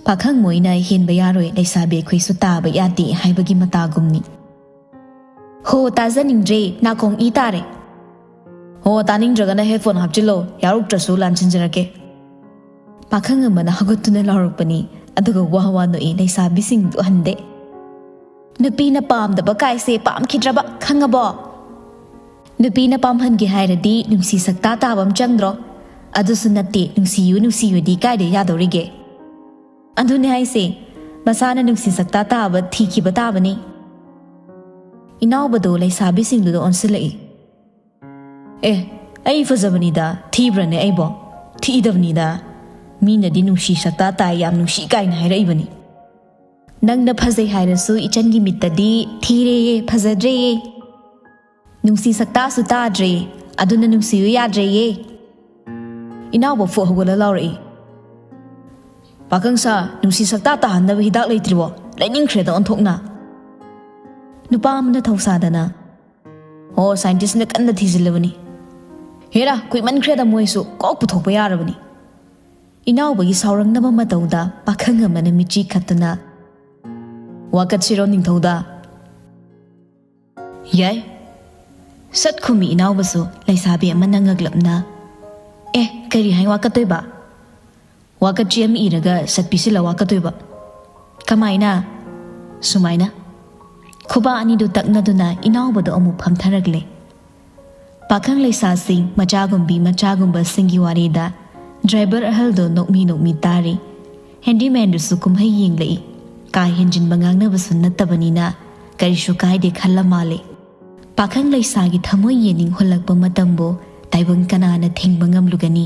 ꯄꯥꯈꯪ ꯃꯣꯏꯅ "ꯍꯦꯟꯕ ꯌꯥꯔꯣꯏ, ꯂꯩꯁꯥꯕꯤ ꯑꯩꯈꯣꯏꯁꯨ ꯇꯥꯕ ꯌꯥꯗꯦ" ꯍꯥꯏꯕꯒꯤ ꯃꯇꯥꯒꯨꯝꯅꯤ꯫ "ꯍꯣ, ꯇꯥꯖꯅꯤꯡꯗ꯭ꯔꯦ, ꯅꯥꯀꯣꯡ ꯏ ꯇꯥꯔꯦ꯫ ꯍꯣ, ꯇꯥꯅꯤꯡꯗ꯭ꯔꯒꯅ ꯍꯦꯗꯐꯣꯟ ꯍꯥꯞꯆꯤꯜꯂꯣ, ꯌꯥꯔꯣꯛꯇ꯭ꯔꯁꯨ ꯂꯥꯟꯁꯤꯟꯖꯔꯛꯀꯦ꯫" ꯄꯥꯈꯪ ꯑꯃꯅ ꯍꯧꯒꯠꯇꯨꯅ ꯂꯥꯎꯔꯛꯄꯅꯤ, ꯑꯗꯨꯒ ꯋꯥ ꯋꯥ ꯅꯣꯛꯏ, ꯂꯩꯁꯥꯕꯤꯁꯤꯡꯗꯨ ꯍꯟꯗꯦ꯫ "ꯅꯨꯄꯤꯅ ꯄꯥꯝꯗꯕ ꯀꯥꯏꯁꯦ ꯄꯥꯝꯈꯤꯗ꯭ꯔꯕ, ꯈꯪꯉꯕꯣ? ꯅꯨꯄꯤꯅ ꯄꯥꯝꯍꯟꯒꯦ ꯍꯥꯏꯔꯗꯤ ꯅꯨꯡꯁꯤ ꯁꯛꯇꯥ ꯇꯥꯕ ꯑꯃ ꯆꯪꯗ꯭ꯔꯣ? ꯑꯗꯨꯁꯨ ꯅꯠꯇꯦ, ꯅꯨꯡꯁꯤꯌꯨ ꯅꯨꯡꯁꯤꯌꯨꯗꯤ ꯀꯥꯏꯗ ꯌꯥꯗꯧꯔꯤꯒꯦ? ꯑꯗꯨꯅꯦ ꯍꯥꯏꯁꯦ, ꯃꯁꯥꯅ ꯅꯨꯡꯁꯤ ꯁꯛꯇꯥ ꯇꯥꯕ ꯊꯤꯈꯤꯕ ꯇꯥꯕꯅꯤ꯫" ꯏꯅꯥꯎꯕꯗꯣ ꯂꯩꯁꯥꯕꯤꯁꯤꯡꯗꯨꯗ ꯑꯣꯟꯁꯤꯜꯂꯛꯏ꯫ "ꯑꯦ, ꯑꯩ ꯐꯖꯕꯅꯤꯗ, ꯊꯤꯕ꯭ꯔꯅꯦ ꯑꯩꯕꯣ? ꯊꯤꯗꯕꯅꯤꯗ꯫ ꯃꯤꯅꯗꯤ ꯅꯨꯡꯁꯤ ꯁꯛꯇꯥ ꯇꯥꯏ, ꯌꯥꯝ ꯅꯨꯡꯁꯤ ꯀꯥꯏꯅ ꯍꯥꯏꯔꯛꯏꯕꯅꯤ꯫ ꯅꯪꯅ ꯐꯖꯩ ꯍꯥꯏꯔꯁꯨ ꯏꯆꯟꯒꯤ ꯃꯤꯠꯇꯗꯤ ꯊꯤꯔꯦꯌꯦ, ꯐꯖꯗ꯭ꯔꯦꯌꯦ꯫ ꯅꯨꯡꯁꯤ ꯁꯛꯇꯥꯁꯨ ꯇꯥꯗ꯭ꯔꯦ, ꯑꯗꯨꯅ ꯅꯨꯡꯁꯤꯌꯨ ꯌꯥꯗ꯭ꯔꯦꯌꯦ꯫" ꯏꯅꯥꯎꯕ ꯐꯨꯛ ꯍꯧꯒꯠꯂ ꯂꯥꯎꯔꯛꯏ꯫ "ꯄꯥꯈꯪ ꯁꯥ, ꯅꯨꯡꯁꯤ ꯁꯛꯇꯥ ꯇꯥꯍꯟꯅꯕ ꯍꯤꯗꯥꯛ ꯂꯩꯇ꯭ꯔꯤꯕꯣ? ꯂꯩꯅꯤꯡꯈ꯭ꯔꯦꯗ ꯑꯣꯟꯊꯣꯛꯅ꯫" ꯅꯨꯄꯥ ꯑꯃꯅ ꯊꯧꯁꯥꯗꯅ, "ꯑꯣ, ꯁꯥꯏꯟꯇꯤꯁꯅ ꯀꯟꯅ ꯊꯤꯖꯤꯜꯂꯕꯅꯤ꯫ ꯍꯦꯔꯥ, ꯀꯨꯏꯃꯟꯈ꯭ꯔꯦꯗ ꯃꯣꯏꯁꯨ, ꯀꯣꯛ ꯄꯨꯊꯣꯛꯄ ꯌꯥꯔꯕꯅꯤ꯫" ꯏꯅꯥꯎꯕꯒꯤ ꯁꯥꯎꯔꯛꯅꯕ ꯃꯇꯧꯗ ꯄꯥꯈꯪ ꯑꯃꯅ ꯃꯤꯠꯆꯤ ꯈꯠꯇꯨꯅ, "ꯋꯥꯀꯠꯁꯤꯔꯣ ꯅꯤꯡꯊꯧꯗ?" "ꯌꯥꯏ꯫" ꯁꯠ ꯈꯨꯝꯃꯤ ꯏꯅꯥꯎꯕꯁꯨ꯫ ꯂꯩꯁꯥꯕꯤ ꯑꯃꯅ ꯉꯛꯂꯞꯅ, "ꯑꯦ, ꯀꯔꯤ ꯍꯥꯏ ꯋꯥꯀꯠꯇꯣꯏꯕ?" ꯋꯥꯀꯠꯆꯦ ꯑꯃ ꯏꯔꯒ ꯁꯠ ꯄꯤꯁꯤꯜꯂ ꯋꯥꯀꯠꯇꯣꯏꯕ꯫ "ꯀꯃꯥꯏꯅ?" "ꯁꯨꯃꯥꯏꯅ꯫" ꯈꯨꯕꯥꯛ ꯑꯅꯤꯗꯨ ꯇꯛꯅꯗꯨꯅ ꯏꯅꯥꯎꯕꯗꯣ ꯑꯃꯨꯛ ꯐꯝꯊꯔꯛꯂꯦ꯫ ꯄꯥꯈꯪ ꯂꯩꯁꯥꯁꯤꯡ, ꯃꯆꯥꯒꯨꯝꯕꯤ ꯃꯆꯥꯒꯨꯝꯕꯁꯤꯡꯒꯤ ꯋꯥꯔꯤꯗ ꯗ꯭ꯔꯥꯏꯚꯔ ꯑꯍꯜꯗꯣ ꯅꯣꯛꯃꯤ ꯅꯣꯛꯃꯤ ꯇꯥꯔꯤ꯫ ꯍꯦꯟꯗꯤꯃꯦꯟꯗꯨꯁꯨ ꯀꯨꯝꯍꯩ ꯌꯦꯡꯂꯛꯏ꯫ ꯀꯥ ꯍꯦꯟꯖꯤꯟꯕ ꯉꯥꯡꯅꯕꯁꯨ ꯅꯠꯇꯕꯅꯤꯅ ꯀꯔꯤꯁꯨ ꯀꯥꯏꯗꯦ ꯈꯜꯂ ꯃꯥꯜꯂꯦ꯫ ꯄꯥꯈꯪ ꯂꯩꯁꯥꯒꯤ ꯊꯃꯣꯏ ꯌꯦꯡꯅꯤꯡ ꯍꯨꯜꯂꯛꯄ ꯃꯇꯝꯕꯨ ꯇꯥꯏꯕꯪ ꯀꯅꯥꯅ ꯊꯤꯡꯕ ꯉꯝꯂꯨꯒꯅꯤ?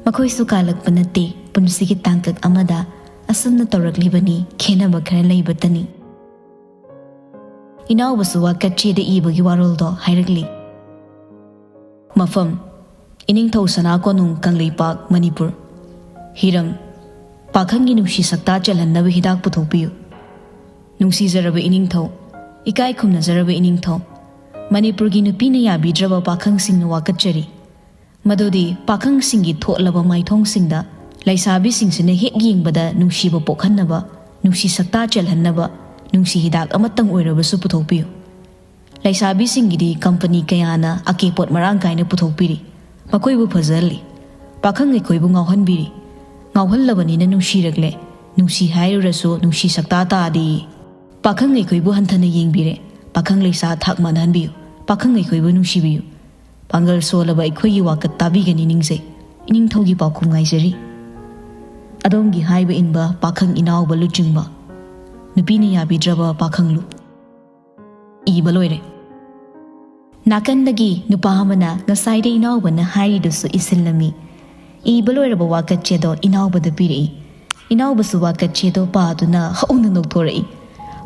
ꯃꯈꯣꯏꯁꯨ ꯀꯥꯂꯛꯄ ꯅꯠꯇꯦ, ꯄꯨꯟꯁꯤꯒꯤ ꯇꯥꯡꯀꯛ ꯑꯃꯗ ꯑꯁꯨꯝꯅ ꯇꯧꯔꯛꯂꯤꯕꯅꯤ, ꯈꯦꯟꯅꯕ ꯈꯔ ꯂꯩꯕꯇꯅꯤ꯫ ꯏꯅꯥꯎꯕꯁꯨ ꯋꯥꯀꯠ ꯆꯦꯗ ꯏꯕꯒꯤ ꯋꯥꯔꯣꯜꯗꯣ ꯍꯥꯏꯔꯛꯂꯤ꯫ ꯃꯐꯝ: ꯏꯅꯤꯡꯊꯧ ꯁꯅꯥ ꯀꯣꯅꯨꯡ ꯀꯪꯂꯩꯄꯥꯛ, ꯃꯅꯤꯄꯨꯔ꯫ ꯍꯤꯔꯝ: ꯄꯥꯈꯪꯒꯤ ꯅꯨꯡꯁꯤ ꯁꯛꯇꯥ ꯆꯦꯜꯍꯟꯅꯕ ꯍꯤꯗꯥꯛ ꯄꯨꯊꯣꯛꯄꯤꯌꯨ꯫ ꯅꯨꯡꯁꯤꯖꯔꯕ ꯏꯅꯤꯡꯊꯧ, ꯏꯀꯥꯏ ꯈꯨꯝꯅꯖꯔꯕ ꯏꯅꯤꯡꯊꯧ, ꯃꯅꯤꯄꯨꯔꯒꯤ ꯅꯨꯄꯤꯅ ꯌꯥꯕꯤꯗ꯭ꯔꯕ ꯄꯥꯈꯪꯁꯤꯡꯅ ꯋꯥꯀꯠꯆꯔꯤ꯫ ꯃꯗꯨꯗꯤ ꯄꯥꯈꯪꯁꯤꯡꯒꯤ ꯊꯣꯠꯂꯕ ꯃꯥꯏꯊꯣꯡꯁꯤꯡꯗ ꯂꯩꯁꯥꯕꯤꯁꯤꯡꯁꯤꯅ ꯍꯦꯛ ꯌꯦꯡꯕꯗ ꯅꯨꯡꯁꯤꯕ ꯄꯣꯛꯍꯟꯅꯕ, ꯅꯨꯡꯁꯤ ꯁꯛꯇꯥ ꯆꯦꯜꯍꯟꯅꯕ ꯅꯨꯡꯁꯤ ꯍꯤꯗꯥꯛ ꯑꯃꯇꯪ ꯑꯣꯏꯔꯕꯁꯨ ꯄꯨꯊꯣꯛꯄꯤꯌꯨ꯫ ꯂꯩꯁꯥꯕꯤꯁꯤꯡꯒꯤꯗꯤ ꯀꯝꯄꯅꯤ ꯀꯌꯥꯅ ꯑꯀꯦꯄꯣꯠ ꯃꯔꯥꯡ ꯀꯥꯏꯅ ꯄꯨꯊꯣꯛꯄꯤꯔꯤ, ꯃꯈꯣꯏꯕꯨ ꯐꯖꯍꯜꯂꯤ, ꯄꯥꯈꯪ ꯑꯩꯈꯣꯏꯕꯨ ꯉꯥꯎꯍꯟꯕꯤꯔꯤ꯫ ꯉꯥꯎꯍꯜꯂꯕꯅꯤꯅ ꯅꯨꯡꯁꯤꯔꯛꯂꯦ, ꯅꯨꯡꯁꯤ ꯍꯥꯏꯔꯨꯔꯁꯨ ꯅꯨꯡꯁꯤ ꯁꯛꯇꯥ ꯇꯥꯗꯦ꯫ ꯄꯥꯈꯪ ꯑꯩꯈꯣꯏꯕꯨ ꯍꯟꯊꯅ ꯌꯦꯡꯕꯤꯔꯦ, ꯄꯥꯈꯪ ꯂꯩꯁꯥ ꯊꯥꯛ ꯃꯥꯟꯅꯍꯟꯕꯤꯌꯨ, ꯄꯥꯈꯪ ꯑꯩꯈꯣꯏꯕꯨ ꯅꯨꯡꯁꯤꯕꯤꯌꯨ꯫ ꯄꯥꯡꯒꯜ ꯁꯣꯜꯂꯕ ꯑꯩꯈꯣꯏꯒꯤ ꯋꯥꯀꯠ ꯇꯥꯕꯤꯒꯅꯤ ꯅꯤꯡꯖꯩ꯫ ꯏꯅꯤꯡꯊꯧꯒꯤ ꯄꯥꯎꯈꯨꯝ ꯉꯥꯏꯖꯔꯤ꯫ ꯑꯗꯣꯝꯒꯤ ꯍꯥꯏꯕ ꯏꯟꯕ ꯄꯥꯈꯪ ꯏꯅꯥꯎꯕ ꯂꯨꯆꯤꯡꯕ, ꯅꯨꯄꯤꯅ ꯌꯥꯕꯤꯗ꯭ꯔꯕ ꯄꯥꯈꯪ ꯂꯨ꯫ ꯏꯕ ꯂꯣꯏꯔꯦ꯫ ꯅꯥꯀꯟꯗꯒꯤ ꯅꯨꯄꯥ ꯑꯃꯅ ꯉꯁꯥꯏꯗ ꯏꯅꯥꯎꯕꯅ ꯍꯥꯏꯔꯤꯗꯨꯁꯨ ꯏꯁꯤꯜꯂꯝꯃꯤ꯫ ꯏꯕ ꯂꯣꯏꯔꯕ ꯋꯥꯀꯠ ꯆꯦꯗꯣ ꯏꯅꯥꯎꯕꯗ ꯄꯤꯔꯛꯏ꯫ ꯏꯅꯥꯎꯕꯁꯨ ꯋꯥꯀꯠ ꯆꯦꯗꯣ ꯄꯥꯗꯨꯅ ꯍꯧꯅ ꯅꯣꯛꯊꯣꯔꯛꯏ꯫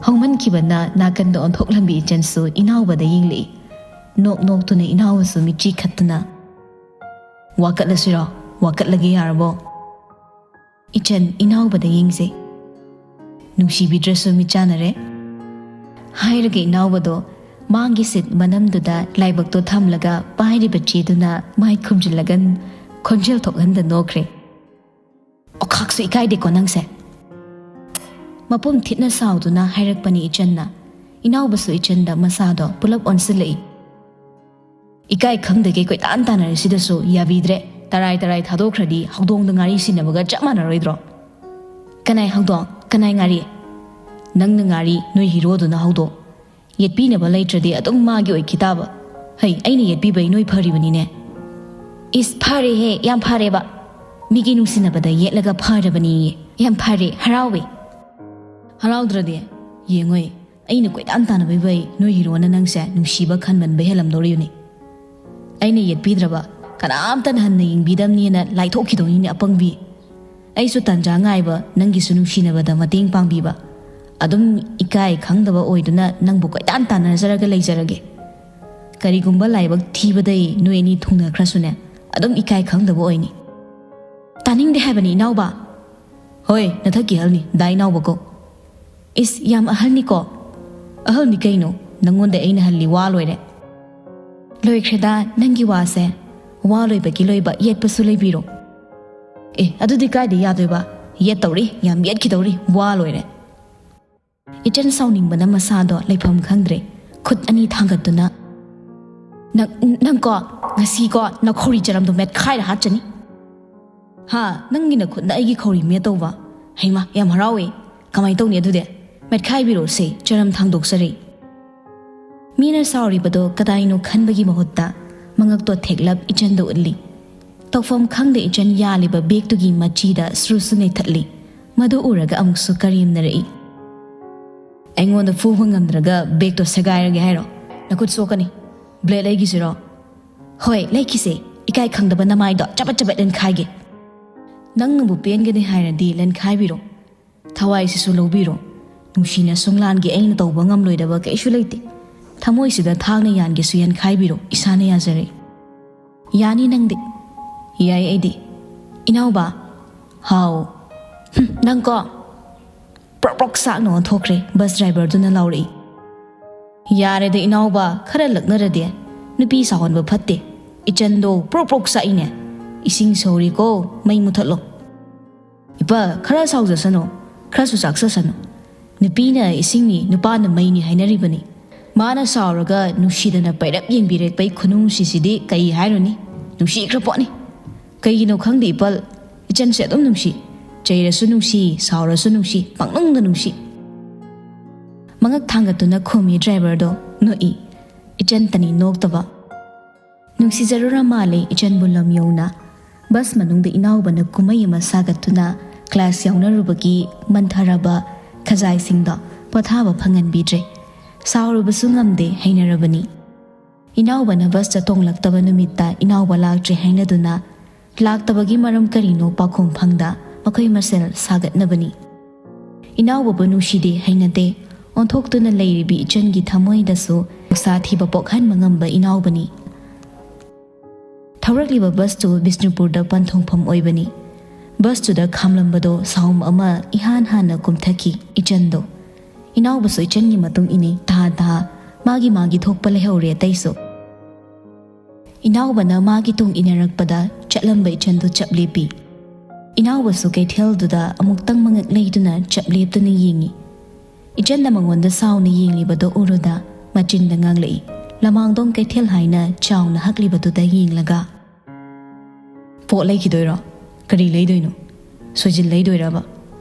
ꯍꯧꯃꯟꯈꯤꯕꯅ ꯅꯥꯀꯟꯗ ꯑꯣꯟꯊꯣꯛꯂꯝꯕꯤ ꯏꯆꯟꯁꯨ ꯏꯅꯥꯎꯕꯗ ꯌꯦꯡꯂꯛꯏ꯫ ꯅꯣꯛ ꯅꯣꯛꯇꯨꯅ ꯏꯅꯥꯎꯕꯁꯨ ꯃꯤꯠꯆꯤ ꯈꯠꯇꯨꯅ, "ꯋꯥꯀꯠꯂꯁꯤꯔꯣ? ꯋꯥꯀꯠꯂꯒꯦ ꯌꯥꯔꯕꯣ?" ꯏꯆꯟ ꯏꯅꯥꯎꯕꯗ ꯌꯦꯡꯖꯩ꯫ "ꯅꯨꯡꯁꯤꯕꯤꯗ꯭ꯔꯁꯨ ꯃꯤꯠ ꯆꯥꯟꯅꯔꯦ" ꯍꯥꯏꯔꯒ ꯏꯅꯥꯎꯕꯗꯣ ꯃꯥꯡꯒꯤ ꯁꯤꯠ ꯃꯅꯝꯗꯨꯗ ꯂꯥꯏꯕꯛꯇꯣ ꯊꯝꯂꯒ ꯄꯥꯏꯔꯤꯕ ꯆꯦꯗꯨꯅ ꯃꯥꯏ ꯈꯨꯝꯖꯤꯜꯂꯒ ꯈꯣꯟꯖꯦꯜ ꯊꯣꯛꯍꯟꯗ ꯅꯣꯛꯈ꯭ꯔꯦ꯫ "ꯑꯣꯈꯥꯛꯁꯨ ꯏꯀꯥꯏꯗꯦꯀꯣ ꯅꯪꯁꯦ?" ꯃꯄꯨꯝ ꯊꯤꯠꯅ ꯁꯥꯎꯗꯨꯅ ꯍꯥꯏꯔꯛꯄꯅꯤ ꯏꯆꯟꯅ꯫ ꯏꯅꯥꯎꯕꯁꯨ ꯏꯆꯟꯗ ꯃꯁꯥꯗꯣ ꯄꯨꯂꯞ ꯑꯣꯟꯁꯤꯜꯂꯛꯏ꯫ "ꯏꯀꯥꯏ ꯈꯪꯗꯒꯦ ꯀꯣꯏꯇꯥꯟ ꯇꯥꯟꯅꯔꯤꯁꯤꯗꯁꯨ ꯌꯥꯕꯤꯗ꯭ꯔꯦ꯫ ꯇꯔꯥꯏ ꯇꯔꯥꯏ ꯊꯥꯗꯣꯛꯈ꯭ꯔꯗꯤ ꯍꯧꯗꯣꯡꯗ ꯉꯥꯔꯤ ꯁꯤꯟꯅꯕꯒ ꯆꯞ ꯃꯥꯟꯅꯔꯣꯏꯗ꯭ꯔꯣ? ꯀꯅꯥꯏ ꯍꯧꯗꯣꯡ? ꯀꯅꯥꯏ ꯉꯥꯔꯤ? ꯅꯪꯅ ꯉꯥꯔꯤ, ꯅꯣꯏ ꯍꯤꯔꯣꯗꯨꯅ ꯍꯧꯗꯣꯡ꯫ ꯌꯦꯠꯄꯤꯅꯕ ꯂꯩꯇ꯭ꯔꯗꯤ ꯑꯗꯨꯝ ꯃꯥꯒꯤ ꯑꯣꯏꯈꯤ ꯇꯥꯕ꯫ ꯍꯩ, ꯑꯩꯅ ꯌꯦꯠꯄꯤꯕꯩ ꯅꯣꯏ ꯐꯔꯤꯕꯅꯤꯅꯦ꯫ ꯏꯁ, ꯐꯔꯦꯍꯦ, ꯌꯥꯝ ꯐꯔꯦꯕ꯫ ꯃꯤꯒꯤ ꯅꯨꯡꯁꯤꯅꯕꯗ ꯌꯦꯠꯂꯒ ꯐꯔꯕꯅꯤꯌꯦ꯫ ꯌꯥꯝ ꯐꯔꯦ, ꯍꯔꯥꯎꯋꯦ꯫ ꯍꯔꯥꯎꯗ꯭ꯔꯗꯤ? ꯌꯦꯡꯉꯣꯏ, ꯑꯩꯅ ꯀꯣꯏꯇꯥꯟ ꯇꯥꯟꯅꯕꯩꯕꯩ ꯅꯣꯏ ꯍꯤꯔꯣꯅ ꯅꯪꯁꯦ ꯅꯨꯡꯁꯤꯕ ꯈꯟꯃꯟꯕ ꯍꯦꯜꯂꯝꯗꯧꯔꯤꯕꯅꯤ꯫ ꯑꯩꯅ ꯌꯦꯠꯄꯤꯗ꯭ꯔꯕ, ꯀꯅꯥꯝꯇꯅ ꯍꯟꯅ ꯌꯦꯡꯕꯤꯗꯕꯅꯤꯅ ꯂꯥꯏꯊꯣꯛꯈꯤꯗꯧꯅꯤꯅꯦ, ꯑꯄꯪꯕꯤ꯫ ꯑꯩꯁꯨ ꯇꯥꯟꯖꯥ ꯉꯥꯏꯕ, ꯅꯪꯒꯤꯁꯨ ꯅꯨꯡꯁꯤꯅꯕꯗ ꯃꯇꯦꯡ ꯄꯥꯡꯕꯤꯕ꯫ ꯑꯗꯨꯝ ꯏꯀꯥꯏ ꯈꯪꯗꯕ ꯑꯣꯏꯗꯨꯅ ꯅꯪꯕꯨ ꯀꯣꯏꯇꯥꯟ ꯇꯥꯟꯅꯖꯔꯒ ꯂꯩꯖꯔꯒꯦ꯫ ꯀꯔꯤꯒꯨꯝꯕ ꯂꯥꯏꯕꯛ ꯊꯤꯕꯗꯩ ꯅꯣꯏ ꯑꯅꯤ ꯊꯨꯡꯅꯈ꯭ꯔꯁꯨꯅꯦ, ꯑꯗꯨꯝ ꯏꯀꯥꯏ ꯈꯪꯗꯕ ꯑꯣꯏꯅꯤ꯫ ꯇꯥꯅꯤꯡꯗꯦ ꯍꯥꯏꯕꯅꯤ, ꯏꯅꯥꯎꯕ꯫ ꯍꯣꯏ, ꯅꯊꯛꯀꯤ ꯑꯍꯜꯅꯤ, ꯗꯥ ꯏꯅꯥꯎꯕ ꯀꯧ꯫ ꯏꯁ, ꯌꯥꯝ ꯑꯍꯜꯅꯤꯀꯣ꯫ ꯑꯍꯜꯅꯤ ꯀꯩꯅꯣ, ꯅꯪꯉꯣꯟꯗ ꯑꯩꯅ ꯍꯜꯂꯤ ꯋꯥ ꯂꯣꯏꯔꯦ꯫ ꯂꯣꯏꯈ꯭ꯔꯦꯗ ꯅꯪꯒꯤ ꯋꯥꯁꯦ꯫ ꯋꯥ ꯂꯣꯏꯕꯒꯤ ꯂꯣꯏꯕ, ꯌꯦꯠꯄꯁꯨ ꯂꯩꯕꯤꯔꯣ꯫ ꯑꯦ, ꯑꯗꯨꯗꯤ ꯀꯥꯏꯗ ꯌꯥꯗꯣꯏꯕ? ꯌꯦꯠꯇꯧꯔꯤ, ꯌꯥꯝ ꯌꯦꯠꯈꯤꯗꯧꯔꯤ, ꯋꯥ ꯂꯣꯏꯔꯦ꯫ ꯏꯆꯟ ꯁꯥꯎꯅꯤꯡꯕꯅ ꯃꯁꯥꯗꯣ ꯂꯩꯐꯝ ꯈꯪꯗ꯭ꯔꯦ꯫ ꯈꯨꯠ ꯑꯅꯤ ꯊꯥꯡꯒꯠꯇꯨꯅ, "ꯅꯪ, ꯅꯪꯀꯣ, ꯉꯁꯤꯀꯣ, ꯅꯈꯧꯔꯤ ꯆꯔꯝꯗꯣ ꯃꯦꯠꯈꯥꯏꯔ ꯍꯥꯠꯆꯅꯤ꯫" "ꯍꯥ? ꯅꯪꯒꯤ ꯅꯈꯨꯠꯅ ꯑꯩꯒꯤ ꯈꯧꯔꯤ ꯃꯦꯠꯇꯧꯕ? ꯍꯩꯃꯥ, ꯌꯥꯝ ꯍꯔꯥꯎꯋꯦ꯫ ꯀꯃꯥꯏꯅ ꯇꯧꯅꯤ ꯑꯗꯨꯗꯤ? ꯃꯦꯠꯈꯥꯏꯕꯤꯔꯣꯁꯦ, ꯆꯔꯝ ꯊꯥꯡꯗꯣꯛꯆꯔꯦ꯫" ꯃꯤꯅ ꯁꯥꯎꯔꯤꯕꯗꯣ ꯀꯗꯥꯏꯅꯣ ꯈꯟꯕꯒꯤ ꯃꯍꯨꯠꯇ ꯃꯉꯛꯇꯣ ꯊꯦꯛꯂꯞ ꯏꯆꯟꯗ ꯎꯠꯂꯤ꯫ ꯇꯧꯐꯝ ꯈꯪꯗ ꯏꯆꯟ ꯌꯥꯜꯂꯤꯕ ꯕꯦꯒꯇꯨꯒꯤ ꯃꯆꯤꯗ ꯁ꯭ꯔꯨꯁꯨ ꯅꯩꯊꯠꯂꯤ꯫ ꯃꯗꯨ ꯎꯔꯒ ꯑꯃꯨꯛꯁꯨ ꯀꯔꯦꯝꯅꯔꯛꯏ꯫ "ꯑꯩꯉꯣꯟꯗ ꯐꯨꯕ ꯉꯝꯗ꯭ꯔꯒ ꯕꯦꯒꯇꯣ ꯁꯦꯒꯥꯏꯔꯒꯦ ꯍꯥꯏꯔꯣ? ꯅꯈꯨꯠ ꯁꯣꯛꯀꯅꯤ꯫ ꯕ꯭ꯂꯦꯗ ꯂꯩꯈꯤꯁꯤꯔꯣ?" "ꯍꯣꯏ, ꯂꯩꯈꯤꯁꯦ꯫ ꯏꯀꯥꯏ ꯈꯪꯗꯕ ꯅꯃꯥꯏꯗꯣ ꯆꯕꯠ ꯆꯕꯠ ꯂꯦꯟꯈꯥꯏꯒꯦ꯫" "ꯅꯪꯅꯕꯨ ꯄꯦꯟꯒꯅꯤ ꯍꯥꯏꯔꯗꯤ ꯂꯦꯟꯈꯥꯏꯕꯤꯔꯣ꯫ ꯊꯋꯥꯏꯁꯤꯁꯨ ꯂꯧꯕꯤꯔꯣ꯫ ꯅꯨꯡꯁꯤꯅ ꯁꯨꯡꯂꯥꯟꯒꯤ ꯑꯩꯅ ꯇꯧꯕ ꯉꯝꯂꯣꯏꯗꯕ ꯀꯩꯁꯨ ꯂꯩꯇꯦ꯫ ꯊꯃꯣꯏꯁꯤꯗ ꯊꯥꯡꯅ ꯌꯥꯟꯒꯦꯁꯨ ꯌꯥꯟꯈꯥꯏꯕꯤꯔꯣ, ꯏꯁꯥꯅ ꯌꯥꯖꯔꯦ꯫" "ꯌꯥꯅꯤ ꯅꯪꯗꯤ꯫" "ꯌꯥꯏ ꯑꯩꯗꯤ꯫" "ꯏꯅꯥꯎꯕ꯫" "ꯍꯥꯎ꯫" "ꯍꯨꯝ, ꯅꯪꯀꯣ꯫" ꯄ꯭ꯔꯣꯛ ꯄ꯭ꯔꯣꯛ ꯆꯥꯛꯅ ꯑꯣꯟꯊꯣꯛꯈ꯭ꯔꯦ꯫ ꯕꯁ ꯗ꯭ꯔꯥꯏꯚꯔꯗꯨꯅ ꯂꯥꯎꯔꯛꯏ꯫ "ꯌꯥꯔꯦꯗ ꯏꯅꯥꯎꯕ, ꯈꯔ ꯂꯛꯅꯔꯗꯤ꯫ ꯅꯨꯄꯤ ꯁꯥꯎꯍꯟꯕ ꯐꯠꯇꯦ꯫ ꯏꯆꯟꯗꯣ ꯄ꯭ꯔꯣꯛ ꯄ꯭ꯔꯣꯛ ꯆꯥꯛꯏꯅꯦ꯫ ꯏꯁꯤꯡ ꯁꯧꯔꯤꯀꯣ, ꯃꯩ ꯃꯨꯊꯠꯂꯣ꯫" "ꯏꯄꯥ, ꯈꯔ ꯁꯥꯎꯖꯁꯅꯨ, ꯈꯔꯁꯨ ꯆꯥꯛꯆꯁꯅꯨ꯫ ꯅꯨꯄꯤꯅ ꯏꯁꯤꯡꯅꯤ, ꯅꯨꯄꯥꯅ ꯃꯩꯅꯤ ꯍꯥꯏꯅꯔꯤꯕꯅꯤ꯫ ꯃꯥꯅ ꯁꯥꯎꯔꯒ ꯅꯨꯡꯁꯤꯗꯅ ꯄꯩꯔꯞ ꯌꯦꯡꯕꯤꯔꯛꯄꯩ ꯈꯨꯅꯨꯡꯁꯤꯁꯤꯗꯤ ꯀꯩ ꯍꯥꯏꯔꯨꯅꯤ? ꯅꯨꯡꯁꯤꯈ꯭ꯔ ꯄꯣꯠꯅꯤ꯫" "ꯀꯩꯒꯤꯅꯣ ꯈꯪꯗꯦ ꯏꯄꯜ, ꯏꯆꯟꯁꯦ ꯑꯗꯨꯝ ꯅꯨꯡꯁꯤ꯫ ꯆꯩꯔꯁꯨ ꯅꯨꯡꯁꯤ, ꯁꯥꯎꯔꯁꯨ ꯅꯨꯡꯁꯤ, ꯄꯪꯅꯨꯡꯗ ꯅꯨꯡꯁꯤ꯫" ꯃꯉꯛ ꯊꯥꯡꯒꯠꯇꯨꯅ ꯈꯨꯝꯃꯤ ꯗ꯭ꯔꯥꯏꯚꯔꯗꯣ꯫ ꯅꯣꯛꯏ꯫ ꯏꯆꯟꯇꯅꯤ ꯅꯣꯛꯇꯕ꯫ ꯅꯨꯡꯁꯤꯖꯔꯨꯔ ꯃꯥꯜꯂꯦ ꯏꯆꯟꯕꯨ ꯂꯝ ꯌꯧꯅ꯫ ꯕꯁ ꯃꯅꯨꯡꯗ ꯏꯅꯥꯎꯕꯅ ꯀꯨꯝꯍꯩ ꯑꯃ ꯁꯥꯒꯠꯇꯨꯅ ꯀ꯭ꯂꯥꯁ ꯌꯥꯎꯅꯔꯨꯕꯒꯤ ꯃꯟꯊꯔꯕ ꯈꯖꯥꯏꯁꯤꯡꯗꯣ ꯄꯣꯊꯥꯕ ꯐꯪꯍꯟꯕꯤꯗ꯭ꯔꯦ꯫ ꯁꯥꯎꯔꯨꯕꯁꯨ ꯉꯝꯗꯦ, ꯍꯩꯅꯔꯕꯅꯤ꯫ ꯏꯅꯥꯎꯕꯅ ꯕꯁꯇ ꯇꯣꯡꯂꯛꯇꯕ ꯅꯨꯃꯤꯠꯇ ꯏꯅꯥꯎꯕ ꯂꯥꯛꯇ꯭ꯔꯦ ꯍꯥꯏꯅꯗꯨꯅ ꯂꯥꯛꯇꯕꯒꯤ ꯃꯔꯝ ꯀꯔꯤꯅꯣ ꯄꯥꯎꯈꯨꯝ ꯐꯪꯗ ꯃꯈꯣꯏ ꯃꯁꯦꯜ ꯁꯥꯒꯠꯅꯕꯅꯤ꯫ ꯏꯅꯥꯎꯕꯕꯨ ꯅꯨꯡꯁꯤꯗꯦ, ꯍꯩꯅꯗꯦ ꯑꯣꯟꯊꯣꯛꯇꯨꯅ ꯂꯩꯔꯤꯕꯤ ꯏꯆꯟꯒꯤ ꯊꯃꯣꯏꯗꯁꯨ ꯅꯨꯡꯁꯥ ꯊꯤꯕ ꯄꯣꯛꯍꯟꯕ ꯉꯝꯕ ꯏꯅꯥꯎꯕꯅꯤ꯫ ꯊꯧꯔꯛꯂꯤꯕ ꯕꯁꯇꯨ ꯕꯤꯁꯅꯨꯄꯨꯔꯗ ꯄꯟꯊꯨꯡꯐꯝ ꯑꯣꯏꯕꯅꯤ꯫ ꯕꯁꯇꯨꯗ ꯈꯥꯝꯂꯝꯕꯗꯣ ꯁꯥꯎꯝ ꯑꯃ ꯏꯍꯥꯟ ꯍꯥꯟꯅ ꯀꯨꯝꯊꯈꯤ ꯏꯆꯟꯗꯣ꯫ ꯏꯅꯥꯎꯕꯁꯨ ꯏꯆꯟꯒꯤ ꯃꯇꯨꯡ ꯏꯟꯅꯩ꯫ ꯇꯍꯥ ꯇꯍꯥ ꯃꯥꯒꯤ ꯃꯥꯒꯤ ꯊꯣꯛꯄ ꯂꯩꯍꯧꯔꯦ ꯑꯇꯩꯁꯨ꯫ ꯏꯅꯥꯎꯕꯅ ꯃꯥꯒꯤ ꯇꯨꯡ ꯏꯟꯅꯔꯛꯄꯗ ꯆꯠꯂꯝꯕ ꯏꯆꯟꯗꯨ ꯆꯞ ꯂꯦꯞꯄꯤ꯫ ꯏꯅꯥꯎꯕꯁꯨ ꯀꯩꯊꯦꯜꯗꯨꯗ ꯑꯃꯨꯛꯇꯪ ꯃꯉꯛ ꯂꯩꯗꯨꯅ ꯆꯞ ꯂꯦꯞꯇꯨꯅ ꯌꯦꯡꯉꯤ꯫ ꯏꯆꯟꯅ ꯃꯉꯣꯟꯗ ꯁꯥꯎꯅ ꯌꯦꯡꯂꯤꯕꯗꯣ ꯎꯔꯨꯗ ꯃꯆꯤꯟꯗ ꯉꯥꯡꯂꯛꯏ, ꯂꯃꯥꯡꯗꯣꯡ ꯀꯩꯊꯦꯜ ꯍꯥꯏꯅ ꯆꯥꯎꯅ ꯍꯛꯂꯤꯕꯗꯨꯗ ꯌꯦꯡꯂꯒ꯫ "ꯄꯣꯠ ꯂꯩꯈꯤꯗꯣꯏꯔꯣ? ꯀꯔꯤ ꯂꯩꯗꯣꯏꯅꯣ? ꯁꯣꯏꯖꯤꯟ ꯂꯩꯗꯣꯏꯔꯕ?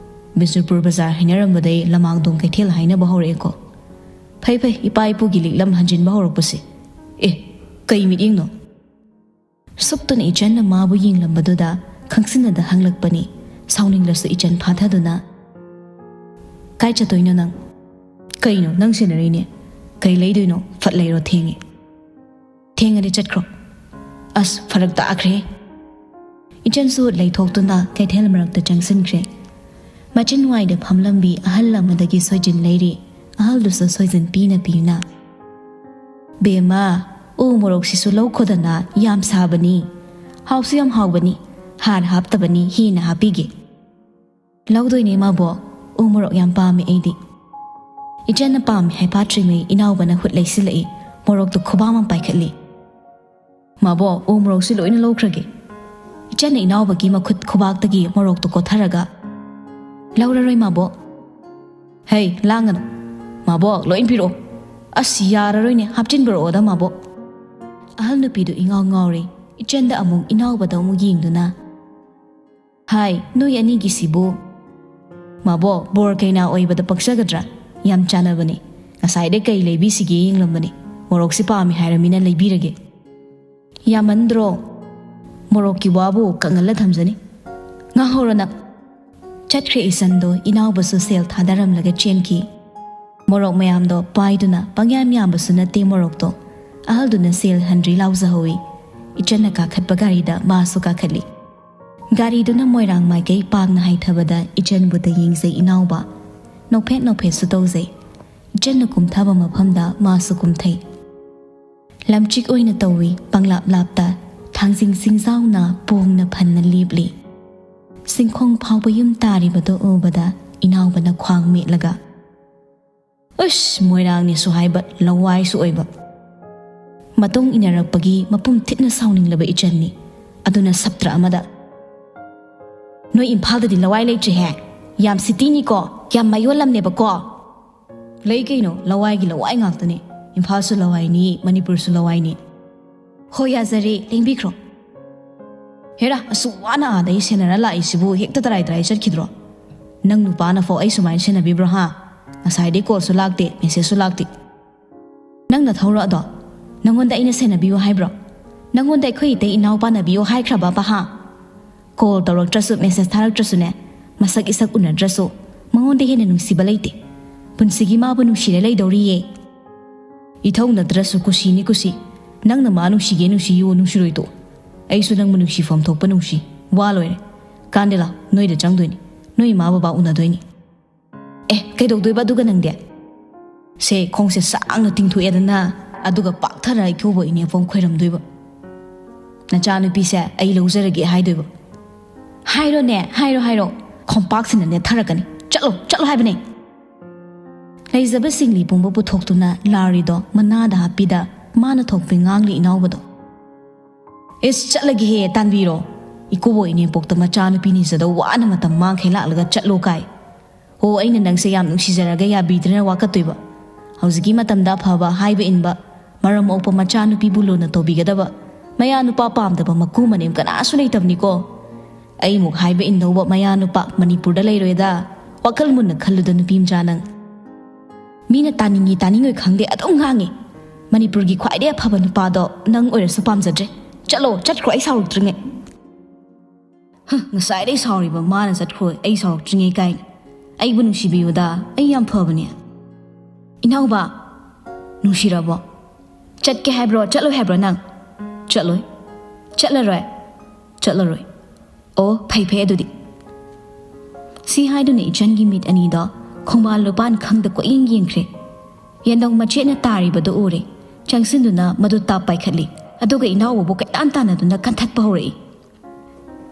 ꯕꯤꯁꯅꯨꯄꯨꯔ ꯕꯖꯥꯔ ꯍꯥꯏꯅꯔꯝꯕꯗꯩ ꯂꯃꯥꯡꯗꯣꯡ ꯀꯩꯊꯦꯜ ꯍꯥꯏꯅꯕ ꯍꯧꯔꯛꯑꯦꯀꯣ꯫ ꯐꯩ ꯐꯩ, ꯏꯄꯥ ꯏꯄꯨꯒꯤ ꯂꯤꯛꯂꯝ ꯍꯟꯖꯤꯟꯕ ꯍꯧꯔꯛꯄꯁꯦ꯫ ꯑꯦ, ꯀꯩ ꯃꯤꯠꯌꯦꯡꯅꯣ?" ꯁꯨꯛꯇꯅ ꯏꯆꯟꯅ ꯃꯥꯕꯨ ꯌꯦꯡꯂꯝꯕꯗꯨꯗ ꯈꯪꯁꯤꯟꯅꯗ ꯍꯪꯂꯛꯄꯅꯤ꯫ ꯁꯥꯎꯅꯤꯡꯂꯁꯨ ꯏꯆꯟ ꯐꯥꯊꯗꯨꯅ, "ꯀꯥꯏ ꯆꯠꯇꯣꯏꯅꯣ ꯅꯪ? ꯀꯩꯅꯣ ꯅꯪ ꯁꯦꯟꯅꯔꯤꯅꯦ? ꯀꯩ ꯂꯩꯗꯣꯏꯅꯣ? ꯐꯠ ꯂꯩꯔꯣ, ꯊꯦꯡꯉꯦ꯫" "ꯊꯦꯡꯉꯗꯤ ꯆꯠꯈ꯭ꯔꯣ꯫" "ꯑꯁ, ꯐꯔꯛ ꯇꯥꯈ꯭ꯔꯦ꯫" ꯏꯆꯟꯁꯨ ꯂꯩꯊꯣꯛꯇꯨꯅ ꯀꯩꯊꯦꯜ ꯃꯔꯛꯇ ꯆꯪꯁꯤꯟꯈ꯭ꯔꯦ꯫ ꯃꯆꯤꯟ ꯋꯥꯏꯗ ꯐꯝꯂꯝꯕꯤ ꯑꯍꯜ ꯑꯃꯗꯒꯤ ꯁꯣꯏꯖꯤꯟ ꯂꯩꯔꯤ꯫ ꯑꯍꯜꯗꯨꯁꯨ ꯁꯣꯏꯖꯤꯟ ꯄꯤꯅ ꯄꯤꯅ, "ꯕꯦꯝꯃ, ꯎ ꯃꯣꯔꯣꯛꯁꯤꯁꯨ ꯂꯧꯈꯣꯗꯅ, ꯌꯥꯝ ꯁꯥꯕꯅꯤ, ꯍꯥꯎꯁꯨ ꯌꯥꯝ ꯍꯥꯎꯕꯅꯤ, ꯍꯥꯔ ꯍꯥꯞꯇꯕꯅꯤ, ꯍꯦꯟꯅ ꯍꯥꯞꯄꯤꯒꯦ꯫" "ꯂꯧꯗꯣꯏꯅꯦ ꯃꯥꯕꯣ, ꯎ ꯃꯣꯔꯣꯛ ꯌꯥꯝ ꯄꯥꯝꯃꯦ ꯑꯩꯗꯤ꯫" ꯏꯆꯟꯅ ꯄꯥꯝꯃꯦ ꯍꯥꯏꯐꯥꯠꯇ꯭ꯔꯤꯉꯩ ꯏꯅꯥꯎꯕꯅ ꯈꯨꯠ ꯂꯩꯁꯤꯜꯂꯛꯏ, ꯃꯣꯔꯣꯛꯇꯨ ꯈꯨꯕꯥꯝ ꯑꯃ ꯄꯥꯏꯈꯠꯂꯤ꯫ "ꯃꯥꯕꯣ, ꯎ ꯃꯣꯔꯣꯛꯁꯤ ꯂꯣꯏꯅ ꯂꯧꯈ꯭ꯔꯒꯦ꯫" ꯏꯆꯟꯅ ꯏꯅꯥꯎꯕꯒꯤ ꯃꯈꯨꯠ ꯈꯨꯕꯥꯛꯇꯒꯤ ꯃꯣꯔꯣꯛꯇꯨ ꯀꯣꯠꯊꯔꯒ, "ꯂꯧꯔꯔꯣꯏ ꯃꯥꯕꯣ꯫" "ꯍꯩ, ꯂꯥꯡꯒꯅꯨ꯫ ꯃꯥꯕꯣ, ꯂꯣꯏ ꯄꯤꯔꯛꯑꯣ꯫" "ꯑꯁ, ꯌꯥꯔꯔꯣꯏꯅꯦ, ꯍꯥꯞꯆꯤꯟꯕꯤꯔꯛꯑꯣꯗ ꯃꯥꯕꯣ꯫" ꯑꯍꯜ ꯅꯨꯄꯤꯗꯨ ꯏꯉꯥꯎ ꯉꯥꯎꯔꯦ꯫ ꯏꯆꯟꯗ ꯑꯃꯨꯛ ꯏꯅꯥꯎꯕꯗ ꯑꯃꯨꯛ ꯌꯦꯡꯗꯨꯅ, "ꯍꯥꯏ, ꯅꯣꯏ ꯑꯅꯤꯒꯤꯁꯤꯕꯨ?" "ꯃꯥꯕꯣꯛ, ꯕꯣꯔ ꯀꯩꯅꯥ ꯑꯣꯏꯕꯗ ꯄꯛꯆꯒꯗ꯭ꯔꯥ? ꯌꯥꯝ ꯆꯥꯟꯅꯕꯅꯤ꯫ ꯉꯁꯥꯏꯗꯩ ꯀꯩ ꯂꯩꯕꯤꯁꯤꯒꯦ ꯌꯦꯡꯂꯝꯕꯅꯤ꯫ ꯃꯣꯔꯣꯛꯁꯤ ꯄꯥꯝꯃꯤ ꯍꯥꯏꯔꯃꯤꯅ ꯂꯩꯕꯤꯔꯒꯦ꯫ ꯌꯥꯝꯃꯟꯗ꯭ꯔꯣ? ꯃꯣꯔꯣꯛꯀꯤ ꯋꯥꯕꯨ ꯀꯪꯍꯜꯂ ꯊꯝꯖꯅꯤ꯫ ꯉꯥꯡꯍꯧꯔꯣ ꯅꯪ꯫" ꯆꯠꯈ꯭ꯔꯦ ꯏꯆꯟꯗꯣ꯫ ꯏꯅꯥꯎꯕꯁꯨ ꯁꯦꯜ ꯊꯥꯗꯔꯝꯂꯒ ꯆꯦꯟꯈꯤ꯫ ꯃꯣꯔꯣꯛ ꯃꯌꯥꯝꯗꯣ ꯄꯥꯏꯗꯨꯅ, ꯄꯪꯌꯥꯝ ꯌꯥꯝꯕꯁꯨ ꯅꯠꯇꯦ ꯃꯣꯔꯣꯛꯇꯣ, ꯑꯍꯜꯗꯨꯅ ꯁꯦꯜ ꯍꯟꯗ꯭ꯔꯤ ꯂꯥꯎꯖꯍꯧꯏ꯫ ꯏꯆꯟꯅ ꯀꯥꯈꯠꯄ ꯒꯥꯔꯤꯗ ꯃꯥꯁꯨ ꯀꯥꯈꯠꯂꯤ꯫ ꯒꯥꯔꯤꯗꯨꯅ ꯃꯣꯏꯔꯥꯡ ꯃꯥꯏꯀꯩ ꯄꯥꯡꯅ ꯍꯥꯏꯊꯕꯗ ꯏꯆꯟꯕꯨꯗ ꯌꯦꯡꯖꯩ ꯏꯅꯥꯎꯕ꯫ ꯅꯣꯛꯐꯦꯠ ꯅꯣꯛꯐꯦꯠꯁꯨ ꯇꯧꯖꯩ꯫ ꯏꯆꯟꯅ ꯀꯨꯝꯊꯕ ꯃꯐꯝꯗ ꯃꯥꯁꯨ ꯀꯨꯝꯊꯩ꯫ ꯂꯝꯆꯤꯛ ꯑꯣꯏꯅ ꯇꯧꯏ, ꯄꯪꯂꯥꯞ ꯂꯥꯞꯇ ꯊꯥꯡꯖꯤꯡ ꯆꯤꯡꯖꯥꯎꯅ ꯄꯣꯡꯅ ꯐꯟꯅ ꯂꯦꯞꯂꯤ꯫ ꯁꯤꯡꯈꯣꯡ ꯐꯥꯎꯕ ꯌꯨꯝ ꯇꯥꯔꯤꯕꯗꯨ ꯎꯕꯗ ꯏꯅꯥꯎꯕꯅ ꯈ꯭ꯋꯥꯡ ꯃꯦꯠꯂꯒ, "ꯎꯁ, ꯃꯣꯏꯔꯥꯡꯅꯤꯁꯨ ꯍꯥꯏꯕ, ꯂꯋꯥꯏꯁꯨ ꯑꯣꯏꯕ꯫" ꯃꯇꯨꯡ ꯏꯟꯅꯔꯛꯄꯒꯤ ꯃꯄꯨꯝ ꯊꯤꯠꯅ ꯁꯥꯎꯅꯤꯡꯂꯕ ꯏꯆꯟꯅꯤ꯫ ꯑꯗꯨꯅ ꯁꯞꯇ꯭ꯔ ꯑꯃꯗ, "ꯅꯣꯏ ꯏꯝꯐꯥꯜꯗꯗꯤ ꯂꯋꯥꯏ ꯂꯩꯇ꯭ꯔꯤꯍꯦ꯫ ꯌꯥꯝ ꯁꯤꯇꯤꯅꯤꯀꯣ, ꯌꯥꯝ ꯃꯌꯣꯜꯂꯝꯅꯦꯕꯀꯣ꯫" "ꯂꯩ ꯀꯩꯅꯣ, ꯂꯋꯥꯏꯒꯤ ꯂꯋꯥꯏ ꯉꯥꯛꯇꯅꯦ꯫ ꯏꯝꯐꯥꯜꯁꯨ ꯂꯋꯥꯏꯅꯤ, ꯃꯅꯤꯄꯨꯔꯁꯨ ꯂꯋꯥꯏꯅꯤ꯫" "ꯍꯣ, ꯌꯥꯖꯔꯦ, ꯂꯦꯡꯕꯤꯈ꯭ꯔꯣ꯫" "ꯍꯦꯔꯥ, ꯑꯁꯨꯛ ꯋꯥꯅ ꯑꯥꯗꯒꯤ ꯁꯦꯟꯅꯔ ꯂꯥꯛꯏꯁꯤꯕꯨ ꯍꯦꯛꯇ ꯇꯔꯥꯏ ꯇꯔꯥꯏ ꯆꯠꯈꯤꯗ꯭ꯔꯣ? ꯅꯪ ꯅꯨꯄꯥꯅꯐꯥꯎ ꯑꯩ ꯁꯨꯃꯥꯏꯅ ꯁꯦꯟꯅꯕꯤꯕ꯭ꯔꯣ ꯍꯥ? ꯉꯁꯥꯏꯗꯩ ꯀꯣꯜꯁꯨ ꯂꯥꯛꯇꯦ, ꯃꯦꯁꯦꯖꯁꯨ ꯂꯥꯛꯇꯦ꯫" "ꯅꯪ ꯅꯊꯧꯔꯣ ꯑꯗꯣ? ꯅꯪꯉꯣꯟꯗ ꯑꯩꯅ ꯁꯦꯟꯅꯕꯤꯌꯨ ꯍꯥꯏꯕ꯭ꯔꯣ? ꯅꯪꯉꯣꯟꯗ ꯑꯩꯈꯣꯏ ꯏꯇꯩ ꯏꯅꯥꯎ ꯄꯥꯟꯅꯕꯤꯌꯨ ꯍꯥꯏꯈ꯭ꯔꯕꯕ ꯍꯥ? ꯀꯣꯜ ꯇꯧꯔꯛꯇ꯭ꯔꯁꯨ, ꯃꯦꯁꯦꯖ ꯊꯥꯔꯛꯇ꯭ꯔꯁꯨꯅꯦ, ꯃꯁꯛ ꯏꯁꯛ ꯎꯅꯗ꯭ꯔꯁꯨ, ꯃꯉꯣꯟꯗ ꯍꯦꯟꯅ ꯅꯨꯡꯁꯤꯕ ꯂꯩꯇꯦ꯫ ꯄꯨꯟꯁꯤꯒꯤ ꯃꯥꯕꯨ ꯅꯨꯡꯁꯤꯔ ꯂꯩꯗꯧꯔꯤꯌꯦ꯫ ꯏꯊꯧ ꯅꯠꯇ꯭ꯔꯁꯨ ꯀꯨꯁꯤꯅꯤ ꯀꯨꯁꯤ꯫ ꯅꯪꯅ ꯃꯥ ꯅꯨꯡꯁꯤꯒꯦ ꯅꯨꯡꯁꯤꯌꯨ, ꯅꯨꯡꯁꯤꯔꯣꯏ ꯇꯣꯛꯎ꯫ ꯑꯩꯁꯨ ꯅꯪꯕꯨ ꯅꯨꯡꯁꯤꯐꯝ ꯊꯣꯛꯄ ꯅꯨꯡꯁꯤ꯫ ꯋꯥ ꯂꯣꯏꯔꯦ꯫ ꯀꯥꯟꯗꯦ ꯂꯥꯎ, ꯅꯣꯏꯗ ꯆꯪꯗꯣꯏꯅꯤ꯫ ꯅꯣꯏ ꯏꯃꯥ ꯕꯕꯥ ꯎꯅꯗꯣꯏꯅꯤ꯫" "ꯑꯦ, ꯀꯩꯗꯧꯗꯣꯏꯕ ꯑꯗꯨꯒ ꯅꯪꯗꯤ?" "ꯁꯦ, ꯈꯣꯡꯁꯦ ꯁꯥꯡꯅ ꯇꯤꯡꯊꯣꯛꯑꯦꯗꯅ, ꯑꯗꯨꯒ ꯄꯥꯛꯊꯔ ꯏꯀꯨꯕꯣꯛ ꯏꯅꯦꯐꯥꯎ ꯈꯣꯏꯔꯝꯗꯣꯏꯕ꯫" "ꯅꯆꯥꯅꯨꯄꯤꯁꯦ ꯑꯩ ꯂꯧꯖꯔꯒꯦ ꯍꯥꯏꯗꯣꯏꯕ꯫" "ꯍꯥꯏꯔꯣꯅꯦ, ꯍꯥꯏꯔꯣ, ꯍꯥꯏꯔꯣ꯫ ꯈꯣꯝꯄꯥꯛꯁꯤꯅ ꯅꯦꯠꯊꯔꯛꯀꯅꯤ꯫ ꯆꯠꯂꯣ, ꯆꯠꯂꯣ ꯍꯥꯏꯕꯅꯦ꯫" ꯂꯩꯖꯕ ꯁꯤꯡꯂꯤ ꯄꯨꯝꯕ ꯄꯨꯊꯣꯛꯇꯨꯅ ꯂꯥꯎꯔꯤꯗꯣ ꯃꯅꯥꯗ ꯍꯥꯞꯄꯤꯗ ꯃꯥꯅ ꯊꯣꯛꯄꯤ ꯉꯥꯡꯂꯤ ꯏꯅꯥꯎꯕꯗꯣ꯫ "ꯏꯁ, ꯆꯠꯂꯒꯦꯍꯦ, ꯇꯥꯟꯕꯤꯔꯣ꯫ ꯏꯀꯨꯕꯣꯛ ꯏꯅꯦꯝꯄꯣꯛꯇ ꯃꯆꯥꯅꯨꯄꯤ ꯅꯤꯖꯗꯧ ꯋꯥꯅ ꯃꯇꯝ ꯃꯥꯡꯈꯩ ꯂꯥꯛꯂꯒ ꯆꯠꯂꯣ ꯀꯥꯏ꯫ ꯍꯣ, ꯑꯩꯅ ꯅꯪꯁꯦ ꯌꯥꯝ ꯅꯨꯡꯁꯤꯖꯔꯒ ꯌꯥꯕꯤꯗ꯭ꯔꯦꯅ ꯋꯥꯀꯠꯇꯣꯏꯕ꯫ ꯍꯧꯖꯤꯛꯀꯤ ꯃꯇꯝꯗ ꯑꯐꯕ, ꯍꯥꯏꯕ ꯏꯟꯕ, ꯃꯔꯝ ꯃꯣꯛꯄ ꯃꯆꯥꯅꯨꯄꯤꯕꯨ ꯂꯨꯅ ꯇꯧꯕꯤꯒꯗꯕ, ꯃꯌꯥ ꯅꯨꯄꯥ ꯄꯥꯝꯗꯕ ꯃꯀꯨ ꯃꯅꯦꯝ ꯀꯅꯥꯁꯨ ꯂꯩꯇꯕꯅꯤꯀꯣ꯫ ꯑꯩꯃꯨꯛ ꯍꯥꯏꯕ ꯏꯟꯗꯧꯕ ꯃꯌꯥ ꯅꯨꯄꯥ ꯃꯅꯤꯄꯨꯔꯗ ꯂꯩꯔꯣꯏꯗ꯫ ꯋꯥꯈꯜ ꯃꯨꯟꯅ ꯈꯜꯂꯨꯗ ꯅꯨꯄꯤ ꯃꯆꯥ ꯅꯪ꯫ ꯃꯤꯅ ꯇꯥꯅꯤꯡꯉꯤ ꯇꯥꯅꯤꯡꯉꯣꯏ ꯈꯪꯗꯦ ꯑꯗꯨꯝ ꯉꯥꯡꯉꯤ꯫ ꯃꯅꯤꯄꯨꯔꯒꯤ ꯈ꯭ꯋꯥꯏꯗꯩ ꯑꯐꯕ ꯅꯨꯄꯥꯗꯣ ꯅꯪ ꯑꯣꯏꯔꯁꯨ ꯄꯥꯝꯖꯗ꯭ꯔꯦ꯫ ꯆꯠꯂꯣ, ꯆꯠꯈ꯭ꯔꯣ, ꯑꯩ ꯁꯥꯎꯔꯛꯇ꯭ꯔꯤꯉꯩ꯫ ꯍ, ꯉꯁꯥꯏꯗꯩ ꯁꯥꯎꯔꯤꯕ ꯃꯥꯅ ꯆꯠꯈ꯭ꯔꯣ ꯑꯩ ꯁꯥꯎꯔꯛꯇ꯭ꯔꯤꯉꯩ ꯀꯥꯏꯅ꯫ ꯑꯩꯕꯨ ꯅꯨꯡꯁꯤꯕꯤꯌꯨꯗ, ꯑꯩ ꯌꯥꯝ ꯐꯕꯅꯦ꯫ ꯏꯅꯥꯎꯕ, ꯅꯨꯡꯁꯤꯔꯕꯣ? ꯆꯠꯀꯦ ꯍꯥꯏꯕ꯭ꯔꯣ, ꯆꯠꯂꯣꯏ ꯍꯥꯏꯕ꯭ꯔꯣ ꯅꯪ? ꯆꯠꯂꯣꯏ꯫ ꯆꯠꯂꯔꯣꯏ? ꯆꯠꯂꯔꯣꯏ꯫ ꯑꯣ, ꯐꯩ ꯐꯩ ꯑꯗꯨꯗꯤ꯫ ꯁꯤ ꯍꯥꯏꯗꯨꯅ ꯏꯆꯟꯒꯤ ꯃꯤꯠ ꯑꯅꯤꯗꯣ ꯈꯣꯡꯕꯥꯜ ꯂꯨꯄꯥꯟ ꯈꯪꯗ ꯀꯣꯏꯌꯦꯡ ꯌꯦꯡꯈ꯭ꯔꯦ꯫ ꯌꯦꯟꯗꯧ ꯃꯆꯦꯠꯅ ꯇꯥꯔꯤꯕꯗꯨ ꯎꯔꯦ꯫ ꯆꯪꯁꯤꯟꯗꯨꯅ ꯃꯗꯨ ꯇꯥꯞ ꯄꯥꯏꯈꯠꯂꯤ꯫ ꯑꯗꯨꯒ ꯏꯅꯥꯎꯕꯕꯨ ꯀꯣꯏꯇꯥꯟ ꯇꯥꯟꯅꯗꯨꯅ ꯀꯟꯊꯠꯄ ꯍꯧꯔꯛꯏ꯫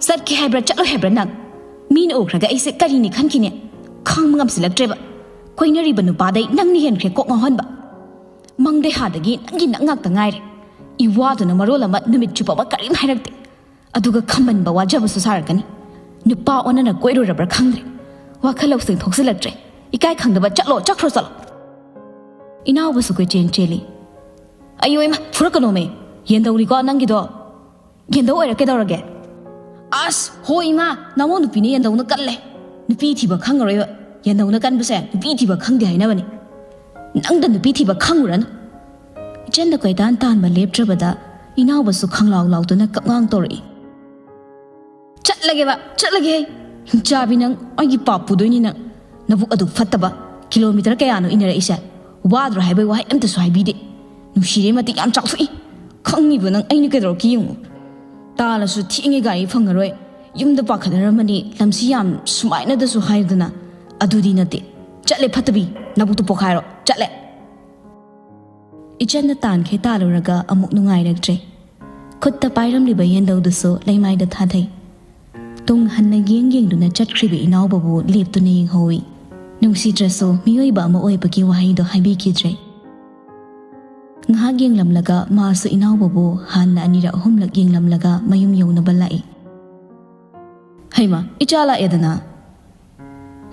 ꯆꯠꯀꯦ ꯍꯥꯏꯕ꯭ꯔꯥ, ꯆꯠꯂꯣꯏ ꯍꯥꯏꯕ꯭ꯔꯥ ꯅꯪ? ꯃꯤꯅ ꯎꯈ꯭ꯔꯒ ꯑꯩꯁꯦ ꯀꯔꯤꯅꯤ ꯈꯟꯈꯤꯅꯦ? ꯈꯥꯡꯕ ꯉꯝꯁꯤꯜꯂꯛꯇ꯭ꯔꯦꯕ꯫ ꯀꯣꯏꯅꯔꯤꯕ ꯅꯨꯄꯥꯗꯩ ꯅꯪꯅ ꯍꯦꯟꯈ꯭ꯔꯦ ꯀꯣꯛ ꯉꯥꯎꯍꯟꯕ꯫ ꯃꯪꯗꯩ ꯍꯥꯗꯒꯤ ꯅꯪꯒꯤ ꯅꯪ ꯉꯥꯛꯇ ꯉꯥꯏꯔꯦ꯫ ꯏꯋꯥꯗꯨꯅ ꯃꯔꯣꯜ ꯑꯃ ꯅꯨꯃꯤꯠ ꯆꯨꯞꯄ ꯑꯃ ꯀꯔꯤꯝ ꯍꯥꯏꯔꯛꯇꯦ꯫ ꯑꯗꯨꯒ ꯈꯝꯕꯟꯕ ꯋꯥꯖꯕꯁꯨ ꯁꯥꯔꯛꯀꯅꯤ꯫ ꯅꯨꯄꯥ ꯑꯣꯟꯅꯅ ꯀꯣꯏꯔꯨꯔꯕ꯭ꯔꯥ ꯈꯪꯗ꯭ꯔꯦ꯫ ꯋꯥꯈꯜ ꯂꯧꯁꯤꯡ ꯊꯣꯛꯆꯤꯜꯂꯛꯇ꯭ꯔꯦ꯫ ꯏꯀꯥꯏ ꯈꯪꯗꯕ, ꯆꯠꯂꯣ, ꯆꯠꯈ꯭ꯔꯣ, ꯆꯠꯂꯣ꯫ ꯏꯅꯥꯎꯕꯁꯨ ꯀꯣꯏꯆꯦꯟ ꯆꯦꯜꯂꯤ꯫ ꯑꯌꯣ ꯏꯃꯥ, ꯐꯨꯔꯛꯀꯅꯣꯃꯦ꯫ ꯌꯦꯟꯗꯧꯔꯤꯀꯣ ꯅꯪꯒꯤꯗꯣ꯫ ꯌꯦꯟꯗꯧ ꯑꯣꯏꯔ ꯀꯩꯗꯧꯔꯒꯦ? ꯑꯁ, ꯍꯣ ꯏꯃꯥ, ꯅꯃꯧ ꯅꯨꯄꯤꯅ ꯌꯦꯟꯗꯧꯅ ꯀꯜꯂꯦ꯫ ꯅꯨꯄꯤ ꯊꯤꯕ ꯈꯪꯉꯔꯣꯏꯕ꯫ ꯌꯦꯟꯗꯧꯅ ꯀꯟꯕꯁꯦ ꯅꯨꯄꯤ ꯊꯤꯕ ꯈꯪꯗꯦ ꯍꯥꯏꯅꯕꯅꯦ꯫ ꯅꯪꯗ ꯅꯨꯄꯤ ꯊꯤꯕ ꯈꯪꯉꯨꯔꯅꯨ꯫ ꯏꯆꯟꯗ ꯀꯣꯏꯇꯥꯟ ꯇꯥꯟꯕ ꯂꯦꯞꯇ꯭ꯔꯕꯗ ꯏꯅꯥꯎꯕꯁꯨ ꯈꯪꯂꯥꯎ ꯂꯥꯎꯗꯨꯅ ꯀꯞꯉꯥꯡ ꯇꯧꯔꯛꯏ꯫ ꯆꯠꯂꯒꯦꯕ, ꯆꯠꯂꯒꯦ꯫ ꯍꯤꯡꯆꯥꯕꯤ ꯅꯪ, ꯑꯩꯒꯤ ꯄꯥꯞ ꯄꯨꯗꯣꯏꯅꯤ ꯅꯪ꯫ ꯅꯕꯨꯛ ꯑꯗꯨꯛ ꯐꯠꯇꯕ꯫ ꯀꯤꯂꯣꯃꯤꯇꯔ ꯀꯌꯥꯅꯣ ꯏꯟꯅꯔꯛꯏꯁꯦ? ꯋꯥꯗ꯭ꯔꯣ ꯍꯥꯏꯕꯩ ꯋꯥꯍꯩ ꯑꯝꯇꯁꯨ ꯍꯥꯏꯕꯤꯗꯦ꯫ ꯅꯨꯡꯁꯤꯔꯦ ꯃꯇꯤꯛ ꯌꯥꯝ ꯆꯥꯎꯊꯣꯛꯏ꯫ ꯈꯪꯉꯤꯕ ꯅꯪ ꯑꯩꯅ ꯀꯩꯗꯧꯔꯛꯀꯦ ꯌꯦꯡꯉꯨ꯫ ꯇꯥꯜꯂꯁꯨ ꯊꯦꯡꯉꯦ ꯒꯥꯔꯤ ꯐꯪꯉꯔꯣꯏ꯫ ꯌꯨꯝꯗ ꯄꯥꯈꯠꯅꯔꯝꯃꯅꯤ꯫ ꯂꯝꯁꯤ ꯌꯥꯝ ꯁꯨꯃꯥꯏꯅꯗꯁꯨ ꯍꯥꯏꯗꯅ꯫ ꯑꯗꯨꯗꯤ ꯅꯠꯇꯦ꯫ ꯆꯠꯂꯦ ꯐꯠꯇꯕꯤ꯫ ꯅꯕꯨꯛꯇꯨ ꯄꯣꯛꯈꯥꯏꯔꯣ꯫ ꯆꯠꯂꯦ꯫ ꯏꯆꯟꯅ ꯇꯥꯟꯈꯩ ꯇꯥꯜꯂꯨꯔꯒ ꯑꯃꯨꯛ ꯅꯨꯡꯉꯥꯏꯔꯛꯇ꯭ꯔꯦ꯫ ꯈꯨꯠꯇ ꯄꯥꯏꯔꯝꯂꯤꯕ ꯌꯦꯟꯗꯧꯗꯨꯁꯨ ꯂꯩꯃꯥꯏꯗ ꯊꯥꯊꯩ꯫ ꯇꯨꯡ ꯍꯟꯅ ꯌꯦꯡ ꯌꯦꯡꯗꯨꯅ ꯆꯠꯈ꯭ꯔꯤꯕ ꯏꯅꯥꯎꯕꯕꯨ ꯂꯦꯞꯇꯨꯅ ꯌꯦꯡꯍꯧꯏ꯫ ꯅꯨꯡꯁꯤꯗ꯭ꯔꯁꯨ ꯃꯤꯑꯣꯏꯕ ꯑꯃ ꯑꯣꯏꯕꯒꯤ ꯋꯥꯍꯩꯗꯣ ꯍꯥꯏꯕꯤꯈꯤꯗ꯭ꯔꯦ꯫ ꯉꯥꯏꯍꯥꯛ ꯌꯦꯡꯂꯝꯂꯒ ꯃꯥꯁꯨ ꯏꯅꯥꯎꯕꯕꯨ ꯍꯥꯟꯅ ꯑꯅꯤꯔꯛ ꯑꯍꯨꯝꯂꯛ ꯌꯦꯡꯂꯝꯂꯒ ꯃꯌꯨꯝ ꯌꯧꯅꯕ ꯂꯥꯛꯏ꯫ "ꯍꯩꯃꯥ, ꯏꯆꯥ ꯂꯥꯛꯑꯦꯗꯅ!"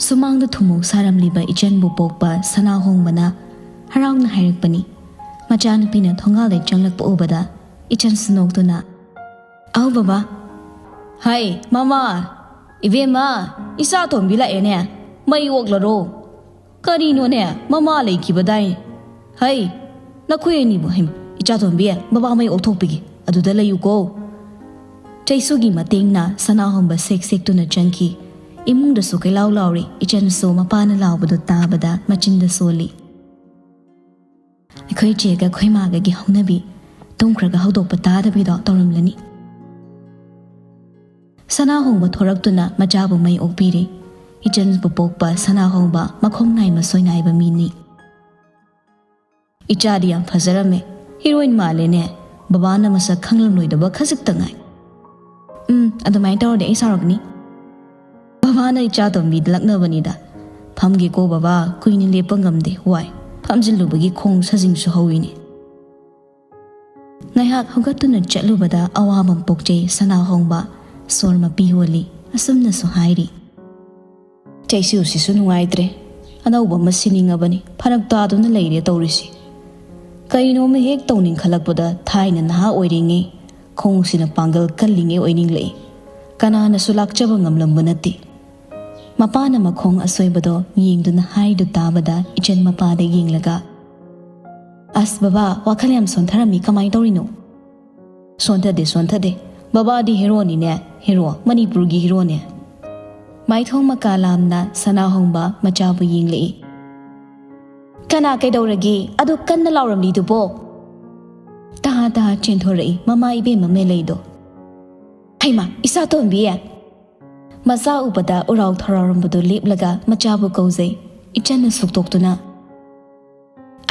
ꯁꯨꯃꯥꯡꯗ ꯊꯨꯝꯃꯣꯛ ꯁꯥꯔꯝꯂꯤꯕ ꯏꯆꯟꯕꯨ ꯄꯣꯛꯄ ꯁꯅꯥꯍꯣꯡꯕꯅ ꯍꯔꯥꯎꯅ ꯍꯥꯏꯔꯛꯄꯅꯤ꯫ ꯃꯆꯥꯅꯨꯄꯤꯅ ꯊꯣꯡꯒꯥꯜꯗꯩ ꯆꯪꯂꯛꯄ ꯎꯕꯗ ꯏꯆꯟꯁꯨ ꯅꯣꯛꯇꯨꯅ, "ꯑꯧ ꯕꯕꯥ꯫ ꯍꯥꯏ ꯃꯃꯥ, ꯏꯕꯦꯝꯃ, ꯏꯆꯥ ꯇꯣꯝꯕꯤ ꯂꯥꯛꯑꯦꯅꯦ, ꯃꯩ ꯑꯣꯛꯂꯔꯣ?" "ꯀꯔꯤꯅꯣꯅꯦ, ꯃꯃꯥ ꯂꯩꯈꯤꯕꯗꯥꯏ? ꯍꯩ, ꯅꯈꯣꯏ ꯑꯅꯤꯕꯨ, ꯍꯩꯃ, ꯏꯆꯥ ꯇꯣꯝꯕꯤ, ꯕꯕꯥ ꯃꯩ ꯑꯣꯛꯊꯣꯛꯄꯤꯒꯦ, ꯑꯗꯨꯗ ꯂꯩꯌꯨꯀꯣ꯫" ꯆꯩꯁꯨꯒꯤ ꯃꯇꯦꯡꯅ ꯁꯅꯥꯍꯣꯡꯕ ꯁꯦꯛ ꯁꯦꯛꯇꯨꯅ ꯆꯪꯈꯤ꯫ ꯏꯃꯨꯡꯗꯁꯨ ꯀꯩꯂꯥꯎ ꯂꯥꯎꯔꯤ꯫ ꯏꯆꯟꯁꯨ ꯃꯄꯥꯅ ꯂꯥꯎꯕꯗꯨ ꯇꯥꯕꯗ ꯃꯆꯤꯟꯗ ꯁꯣꯜꯂꯤ꯫ ꯑꯩꯈꯣꯏ ꯆꯦꯒ ꯑꯩꯈꯣꯏ ꯃꯥꯒꯒꯤ ꯍꯧꯅꯕꯤ, ꯇꯨꯝꯈ꯭ꯔꯒ ꯍꯧꯗꯣꯛꯄ ꯇꯥꯗꯕꯤꯗꯣ ꯇꯧꯔꯝꯂꯅꯤ꯫ ꯁꯅꯥꯍꯣꯡꯕ ꯊꯣꯔꯛꯇꯨꯅ ꯃꯆꯥꯕꯨ ꯃꯩ ꯑꯣꯛꯄꯤꯔꯦ꯫ ꯏꯆꯟꯕꯨ ꯄꯣꯛꯄ ꯁꯅꯥꯍꯣꯡꯕ ꯃꯈꯣꯡ ꯅꯥꯏ ꯃꯁꯣꯏ ꯅꯥꯏꯕ ꯃꯤꯅꯤ꯫ "ꯏꯆꯥꯗꯤ ꯌꯥꯝ ꯐꯖꯔꯝꯃꯦ, ꯍꯤꯔꯣꯏꯟ ꯃꯥꯜꯂꯦꯅꯦ꯫ ꯕꯕꯥꯅ ꯃꯁꯛ ꯈꯪꯂꯝꯂꯣꯏꯗꯕ ꯈꯖꯤꯛꯇ ꯉꯥꯏ꯫" "ꯎꯝ, ꯑꯗꯨꯃꯥꯏꯅ ꯇꯧꯔꯗꯤ ꯑꯩ ꯁꯥꯎꯔꯛꯀꯅꯤ꯫" "ꯕꯕꯥꯅ ꯏꯆꯥ ꯇꯣꯝꯕꯤꯗ ꯂꯛꯅꯕꯅꯤꯗ꯫ ꯐꯝꯒꯦꯀꯣ ꯕꯕꯥ, ꯀꯨꯏꯅ ꯂꯦꯞꯄ ꯉꯝꯗꯦ, ꯋꯥꯏ꯫ ꯐꯝꯖꯤꯜꯂꯨꯕꯒꯤ ꯈꯣꯡ ꯁꯥꯖꯤꯡꯁꯨ ꯍꯧꯋꯤꯅꯦ꯫" ꯉꯥꯏꯍꯥꯛ ꯍꯧꯒꯠꯇꯨꯅ ꯆꯠꯂꯨꯕꯗ ꯑꯋꯥꯕ ꯄꯣꯛꯆꯩ ꯁꯅꯥꯍꯣꯡꯕ꯫ ꯁꯣꯔ ꯃꯄꯤ ꯍꯣꯜꯂꯤ꯫ ꯑꯁꯨꯝꯅꯁꯨ ꯍꯥꯏꯔꯤ꯫ "ꯆꯩꯁꯨꯁꯤꯁꯨ ꯅꯨꯡꯉꯥꯏꯇ꯭ꯔꯦ꯫ ꯑꯅꯧꯕ ꯑꯃ ꯁꯤꯅꯤꯡꯉꯕꯅꯤ꯫ ꯐꯔꯛ ꯇꯥꯗꯨꯅ ꯂꯩꯔꯦ ꯇꯧꯔꯤꯁꯤ꯫ ꯀꯩꯅꯣꯝꯃ ꯍꯦꯛ ꯇꯧꯅꯤꯡꯈꯠꯂꯛꯄꯗ ꯊꯥꯏꯅ ꯅꯍꯥ ꯑꯣꯏꯔꯤꯉꯩ, ꯈꯣꯡꯁꯤꯅ ꯄꯥꯡꯒꯜ ꯀꯜꯂꯤꯉꯩ ꯑꯣꯏꯅꯤꯡꯂꯛꯏ꯫ ꯀꯅꯥꯅꯁꯨ ꯂꯥꯛꯆꯕ ꯉꯝꯂꯝꯕ ꯅꯠꯇꯦ꯫" ꯃꯄꯥꯅ ꯃꯈꯣꯡ ꯑꯁꯣꯏꯕꯗꯣ ꯌꯦꯡꯗꯨꯅ ꯍꯥꯏꯗꯨ ꯇꯥꯕꯗ ꯏꯆꯟ ꯃꯄꯥꯗ ꯌꯦꯡꯂꯒ, "ꯑꯁ ꯕꯕꯥ, ꯋꯥꯈꯜ ꯌꯥꯝ ꯁꯣꯟꯊꯔꯝꯃꯤ, ꯀꯃꯥꯏ ꯇꯧꯔꯤꯅꯣ?" "ꯁꯣꯟꯊꯗꯦ, ꯁꯣꯟꯊꯗꯦ꯫ ꯕꯕꯥꯗꯤ ꯍꯦꯔꯣꯅꯤꯅꯦ, ꯍꯦꯔꯣ, ꯃꯅꯤꯄꯨꯔꯒꯤ ꯍꯦꯔꯣꯅꯦ꯫" ꯃꯥꯏꯊꯣꯡ ꯃꯀꯥ ꯂꯥꯝꯅ ꯁꯅꯥꯍꯣꯡꯕ ꯃꯆꯥꯕꯨ ꯌꯦꯡꯂꯛꯏ꯫ "ꯀꯅꯥ ꯀꯩꯗꯧꯔꯒꯦ? ꯑꯗꯨ ꯀꯟꯅ ꯂꯥꯎꯔꯝꯂꯤꯗꯨꯕꯣ?" ꯇꯍꯥ ꯇꯍꯥ ꯆꯦꯟꯊꯣꯔꯛꯏ ꯃꯃꯥ ꯏꯕꯦꯝꯃ ꯃꯦꯂꯩꯗꯣ꯫ "ꯍꯩꯃꯥ, ꯏꯆꯥ ꯇꯣꯝꯕꯤ!" ꯃꯆꯥ ꯎꯕꯗ ꯎꯔꯥꯎ ꯊꯔꯥꯎꯔꯝꯕꯗꯨ ꯂꯦꯞꯂꯒ ꯃꯆꯥꯕꯨ ꯀꯧꯖꯩ, ꯏꯆꯟꯅ ꯁꯨꯛꯇꯣꯛꯇꯨꯅ꯫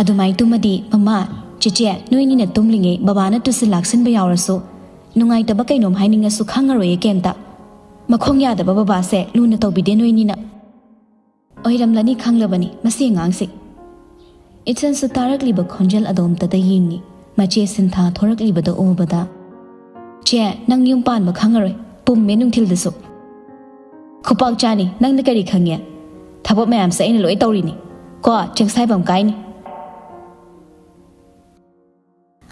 "ꯑꯗꯨꯃꯥꯏ ꯇꯨꯝꯃꯗꯤ, ꯃꯃꯥ, ꯆꯦꯆꯦ, ꯅꯣꯏꯅꯤꯅ ꯇꯨꯝꯂꯤꯉꯩ ꯕꯕꯥꯅ ꯇꯨꯁꯤꯜ ꯂꯥꯛꯁꯤꯟꯕ ꯌꯥꯎꯔꯁꯨ, ꯅꯨꯡꯉꯥꯏꯇꯕ ꯀꯩꯅꯣꯝ ꯍꯥꯏꯅꯤꯡꯉꯁꯨ ꯈꯪꯉꯔꯣꯏꯌꯦ ꯀꯩꯝꯇ꯫ ꯃꯈꯣꯡ ꯌꯥꯗꯕ ꯕꯕꯥꯁꯦ ꯂꯨꯅ ꯇꯧꯕꯤꯗꯦ ꯅꯣꯏꯅꯤꯅ꯫" "ꯑꯣꯏꯔꯝꯂꯅꯤ ꯈꯪꯂꯕꯅꯤ ꯃꯁꯤ ꯑꯉꯥꯡꯁꯤ꯫" ꯏꯆꯟꯁꯨ ꯇꯥꯔꯛꯂꯤꯕ ꯈꯣꯟꯖꯦꯜ ꯑꯗꯣꯝꯇꯗ ꯌꯦꯡꯉꯤ꯫ ꯃꯆꯦ ꯁꯤꯟꯊꯥ ꯊꯣꯔꯛꯂꯤꯕꯗꯨ ꯎꯕꯗ, "ꯆꯦ, ꯅꯪ ꯌꯨꯝ ꯄꯥꯟꯕ ꯈꯪꯉꯔꯣꯏ, ꯄꯨꯝꯃꯦ ꯅꯨꯡꯊꯤꯜꯗꯁꯨ꯫" "ꯈꯨꯄꯥꯛ ꯆꯥꯅꯤ, ꯅꯪꯅ ꯀꯔꯤ ꯈꯪꯉꯦ? ꯊꯕꯛ ꯃꯌꯥꯝꯁꯦ ꯑꯩꯅ ꯂꯣꯏ ꯇꯧꯔꯤꯅꯤ꯫ ꯀꯣ, ꯆꯦꯡꯁꯥꯏꯕꯝ ꯀꯥꯏꯅꯤ꯫"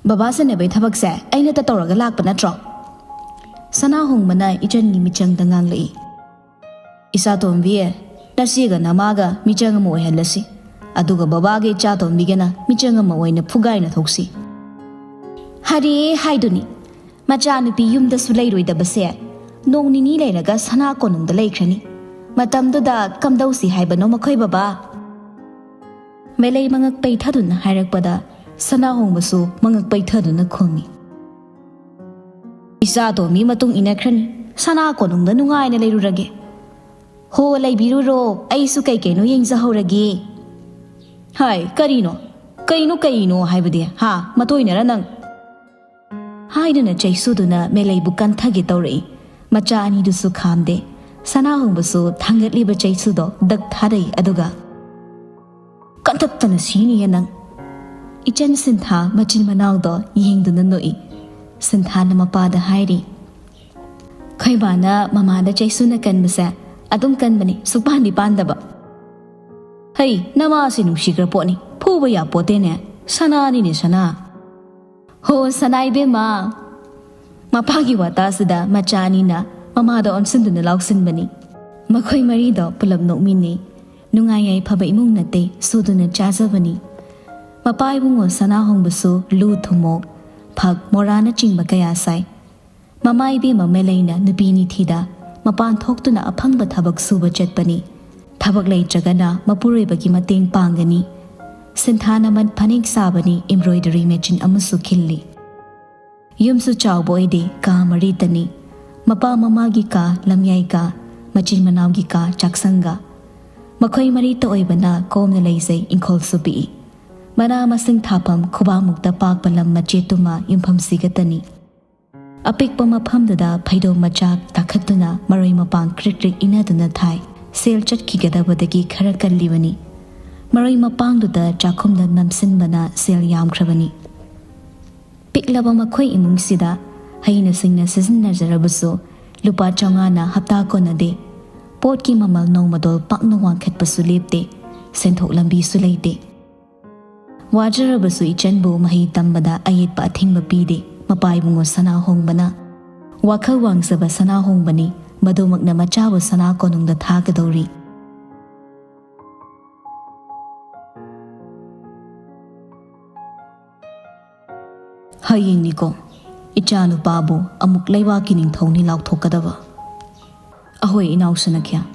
"ꯕꯕꯥ ꯁꯦꯟꯅꯕꯩ ꯊꯕꯛꯁꯦ ꯑꯩꯅꯇ ꯇꯧꯔꯒ ꯂꯥꯛꯄ ꯅꯠꯇ꯭ꯔꯣ?" ꯁꯅꯥꯍꯣꯡꯕꯅ ꯏꯆꯟꯒꯤ ꯃꯤꯆꯪꯗ ꯉꯥꯡꯂꯛꯏ꯫ "ꯏꯆꯥꯇꯣꯝꯕꯤ, ꯅꯆꯦꯒ ꯅꯃꯥꯒ ꯃꯤꯆꯪ ꯑꯃ ꯑꯣꯏꯍꯜꯂꯁꯤ, ꯑꯗꯨꯒ ꯕꯕꯥꯒ ꯏꯆꯥꯇꯣꯝꯕꯤꯒꯅ ꯃꯤꯆꯪ ꯑꯃ ꯑꯣꯏꯅ ꯐꯨꯒꯥꯏꯅ ꯊꯣꯛꯁꯤ꯫ ꯍꯥꯏꯔꯦ ꯍꯥꯏꯗꯨꯅꯤ, ꯃꯆꯥꯅꯨꯄꯤ ꯌꯨꯝꯗꯁꯨ ꯂꯩꯔꯣꯏꯗꯕꯁꯦ ꯅꯣꯡ ꯅꯤꯅꯤ ꯂꯩꯔꯒ ꯁꯅꯥ ꯀꯣꯅꯨꯡꯗ ꯂꯩꯈ꯭ꯔꯅꯤ꯫ ꯃꯇꯝꯗꯨꯗ ꯀꯝꯗꯧꯁꯤ ꯍꯥꯏꯕꯅꯣ ꯃꯈꯣꯏ ꯕꯕꯥ?" ꯃꯦꯂꯩ ꯃꯉꯛ ꯄꯩꯊꯗꯨꯅ ꯍꯥꯏꯔꯛꯄꯗ ꯁꯅꯥꯍꯣꯡꯕꯁꯨ ꯃꯉꯛ ꯄꯩꯊꯗꯨꯅ ꯈꯨꯝꯃꯤ꯫ "ꯏꯆꯥꯇꯣꯝꯕꯤ ꯃꯇꯨꯡ ꯏꯟꯅꯈ꯭ꯔꯅꯤ, ꯁꯅꯥ ꯀꯣꯅꯨꯡꯗ ꯅꯨꯡꯉꯥꯏꯅ ꯂꯩꯔꯨꯔꯒꯦ꯫ ꯍꯣ, ꯂꯩꯕꯤꯔꯨꯔꯣ, ꯑꯩꯁꯨ ꯀꯩ ꯀꯩꯅꯣ ꯌꯦꯡꯖꯍꯧꯔꯒꯦ꯫" "ꯍꯥꯏ, ꯀꯔꯤꯅꯣ? ꯀꯩꯅꯣ, ꯀꯩꯅꯣ ꯍꯥꯏꯕꯗꯤ, ꯍꯥ? ꯃꯇꯣꯏꯅꯔ ꯅꯪ?" ꯍꯥꯏꯗꯨꯅ ꯆꯩꯁꯨꯗꯨꯅ ꯃꯦꯂꯩꯕꯨ ꯀꯟꯊꯒꯦ ꯇꯧꯔꯛꯏ꯫ ꯃꯆꯥ ꯑꯅꯤꯗꯨꯁꯨ ꯈꯥꯝꯗꯦ꯫ ꯁꯅꯥꯍꯣꯡꯕꯁꯨ ꯊꯥꯡꯒꯠꯂꯤꯕ ꯆꯩꯁꯨꯗꯣ ꯗꯛ ꯊꯥꯗꯩ, ꯑꯗꯨꯒ "ꯀꯟꯊꯠꯇꯅ ꯁꯤꯅꯤꯌꯦ ꯅꯪ!" ꯏꯆꯟ ꯁꯤꯟꯊꯥ ꯃꯆꯤꯟ ꯃꯅꯥꯎꯗꯣ ꯌꯦꯡꯗꯨꯅ ꯅꯣꯛꯏ꯫ ꯁꯤꯟꯊꯥꯅ ꯃꯄꯥꯗ ꯍꯥꯏꯔꯤ, "ꯈꯣꯏꯕꯥꯅ ꯃꯃꯥꯗ ꯆꯩꯁꯨꯅ ꯀꯟꯕꯁꯦ ꯑꯗꯨꯝ ꯀꯟꯕꯅꯤ, ꯁꯨꯛꯄꯥꯟꯗꯤ ꯄꯥꯟꯗꯕ꯫" "ꯍꯩ, ꯅꯃꯥꯁꯦ ꯅꯨꯡꯁꯤꯈ꯭ꯔ ꯄꯣꯠꯅꯤ, ꯐꯨꯕ ꯌꯥꯄꯣꯠꯇꯦꯅꯦ, ꯁꯅꯥꯅꯤꯅꯦ ꯁꯅꯥ꯫" "ꯍꯣ, ꯁꯅꯥ ꯏꯕꯦꯝꯃ!" ꯃꯄꯥꯒꯤ ꯋꯥꯇꯥꯁꯤꯗ ꯃꯆꯥ ꯑꯅꯤꯅ ꯃꯃꯥꯗ ꯑꯣꯟꯁꯤꯟꯗꯨꯅ ꯂꯥꯎꯁꯤꯟꯕꯅꯤ꯫ ꯃꯈꯣꯏ ꯃꯔꯤꯗꯣ ꯄꯨꯂꯞ ꯅꯣꯛꯃꯤꯟꯅꯩ꯫ ꯅꯨꯡꯉꯥꯏ ꯌꯥꯏꯐꯕ ꯏꯃꯨꯡ ꯅꯠꯇꯦ, ꯁꯨꯗꯨꯅ ꯆꯥꯖꯕꯅꯤ꯫ ꯃꯄꯥ ꯏꯕꯨꯡꯉꯣ ꯁꯅꯥꯍꯣꯡꯕꯁꯨ ꯂꯨ ꯊꯨꯝꯃꯣꯛ, ꯐꯛ, ꯃꯣꯔꯥꯅꯆꯤꯡꯕ ꯀꯌꯥ ꯁꯥꯏ꯫ ꯃꯃꯥ ꯏꯕꯦꯝꯃ ꯃꯦꯂꯩꯅ ꯅꯨꯄꯤ ꯅꯤꯊꯤꯗ ꯃꯄꯥꯟ ꯊꯣꯛꯇꯨꯅ ꯑꯐꯪꯕ ꯊꯕꯛ ꯁꯨꯕ ꯆꯠꯄꯅꯤ꯫ ꯊꯕꯛ ꯂꯩꯇ꯭ꯔꯒꯅ ꯃꯄꯨꯔꯣꯏꯕꯒꯤ ꯃꯇꯦꯡ ꯄꯥꯡꯒꯅꯤ꯫ ꯁꯤꯟꯊꯥꯅ ꯃꯠ ꯐꯅꯦꯛ ꯁꯥꯕꯅꯤ, embroidery machine ꯑꯃꯁꯨ ꯈꯤꯜꯂꯤ꯫ ꯌꯨꯝꯁꯨ ꯆꯥꯎꯕ ꯑꯣꯏꯗꯦ, ꯀꯥ ꯃꯔꯤꯇꯅꯤ꯫ ꯃꯄꯥ ꯃꯃꯥꯒꯤ ꯀꯥ, ꯂꯝꯌꯥꯏ ꯀꯥ, ꯃꯆꯤꯟ ꯃꯅꯥꯎꯒꯤ ꯀꯥ, ꯆꯥꯛꯁꯪꯒ꯫ ꯃꯈꯣꯏ ꯃꯔꯤꯇ ꯑꯣꯏꯕꯅ ꯀꯣꯝꯅ ꯂꯩꯖꯩ, ꯏꯪꯈꯣꯜꯁꯨ ꯄꯤꯛꯏ꯫ ꯃꯅꯥ ꯃꯁꯤꯡ ꯊꯥꯐꯝ ꯈꯨꯕꯥꯛꯃꯨꯛꯇ ꯄꯥꯛꯄ ꯂꯝ ꯃꯆꯦꯠꯇꯨꯃ ꯌꯨꯝꯐꯝ ꯁꯤꯒꯇꯅꯤ꯫ ꯑꯄꯤꯛꯄ ꯃꯐꯝꯗꯨꯗ ꯐꯩꯗꯣꯝ ꯃꯆꯥ ꯇꯥꯈꯠꯇꯨꯅ ꯃꯔꯣꯏ ꯃꯄꯥꯡ ꯀ꯭ꯔꯤꯛ ꯀ꯭ꯔꯤꯛ ꯏꯟꯅꯗꯨꯅ ꯊꯥꯏ꯫ ꯁꯦꯜ ꯆꯠꯈꯤꯒꯗꯕꯗꯒꯤ ꯈꯔ ꯀꯜꯂꯤꯕꯅꯤ꯫ ꯃꯔꯣꯏ ꯃꯄꯥꯡꯗꯨꯗ ꯆꯥꯛꯈꯨꯝꯗ ꯅꯝꯁꯤꯟꯕꯅ ꯁꯦꯜ ꯌꯥꯝꯈ꯭ꯔꯕꯅꯤ꯫ ꯄꯤꯛꯂꯕ ꯃꯈꯣꯏ ꯏꯃꯨꯡꯁꯤꯗ ꯍꯩꯅ ꯁꯤꯡꯅ ꯁꯤꯖꯤꯟꯅꯖꯔꯕꯁꯨ ꯂꯨꯄꯥ ꯆꯥꯝꯃꯉꯥꯅ ꯍꯞꯇꯥ ꯀꯣꯟꯅꯗꯦ꯫ ꯄꯣꯠꯀꯤ ꯃꯃꯜ ꯅꯣꯡꯃꯗꯣꯜ ꯄꯥꯛꯅ ꯋꯥꯡꯈꯠꯄꯁꯨ ꯂꯦꯞꯇꯦ꯫ ꯁꯦꯟꯊꯣꯛ ꯂꯝꯕꯤꯁꯨ ꯂꯩꯇꯦ꯫ ꯋꯥꯖꯔꯕꯁꯨ ꯏꯆꯟꯕꯨ ꯃꯍꯩ ꯇꯝꯕꯗ ꯑꯌꯦꯠꯄ ꯑꯊꯤꯡꯕ ꯄꯤꯗꯦ꯫ ꯃꯄꯥ ꯏꯕꯨꯡꯉꯣ ꯁꯅꯥꯍꯣꯡꯕꯅ ꯋꯥꯈꯜ ꯋꯥꯡꯖꯕ ꯁꯅꯥꯍꯣꯡꯕꯅꯤ꯫ ꯃꯗꯨꯃꯛꯅ ꯃꯆꯥꯕꯨ ꯁꯅꯥ ꯀꯣꯅꯨꯡꯗ ꯊꯥꯒꯗꯧꯔꯤ꯫ ꯍꯌꯦꯡꯅꯤꯀꯣ ꯏꯆꯥꯅꯨꯄꯥꯕꯨ ꯑꯃꯨꯛ ꯂꯩꯕꯥꯛꯀꯤ ꯅꯤꯡꯊꯧꯅꯤ ꯂꯥꯎꯊꯣꯛꯀꯗꯕ꯫ ꯑꯍꯣꯏ, ꯏꯅꯥꯎ ꯁꯅꯥꯈ꯭ꯌꯥ꯫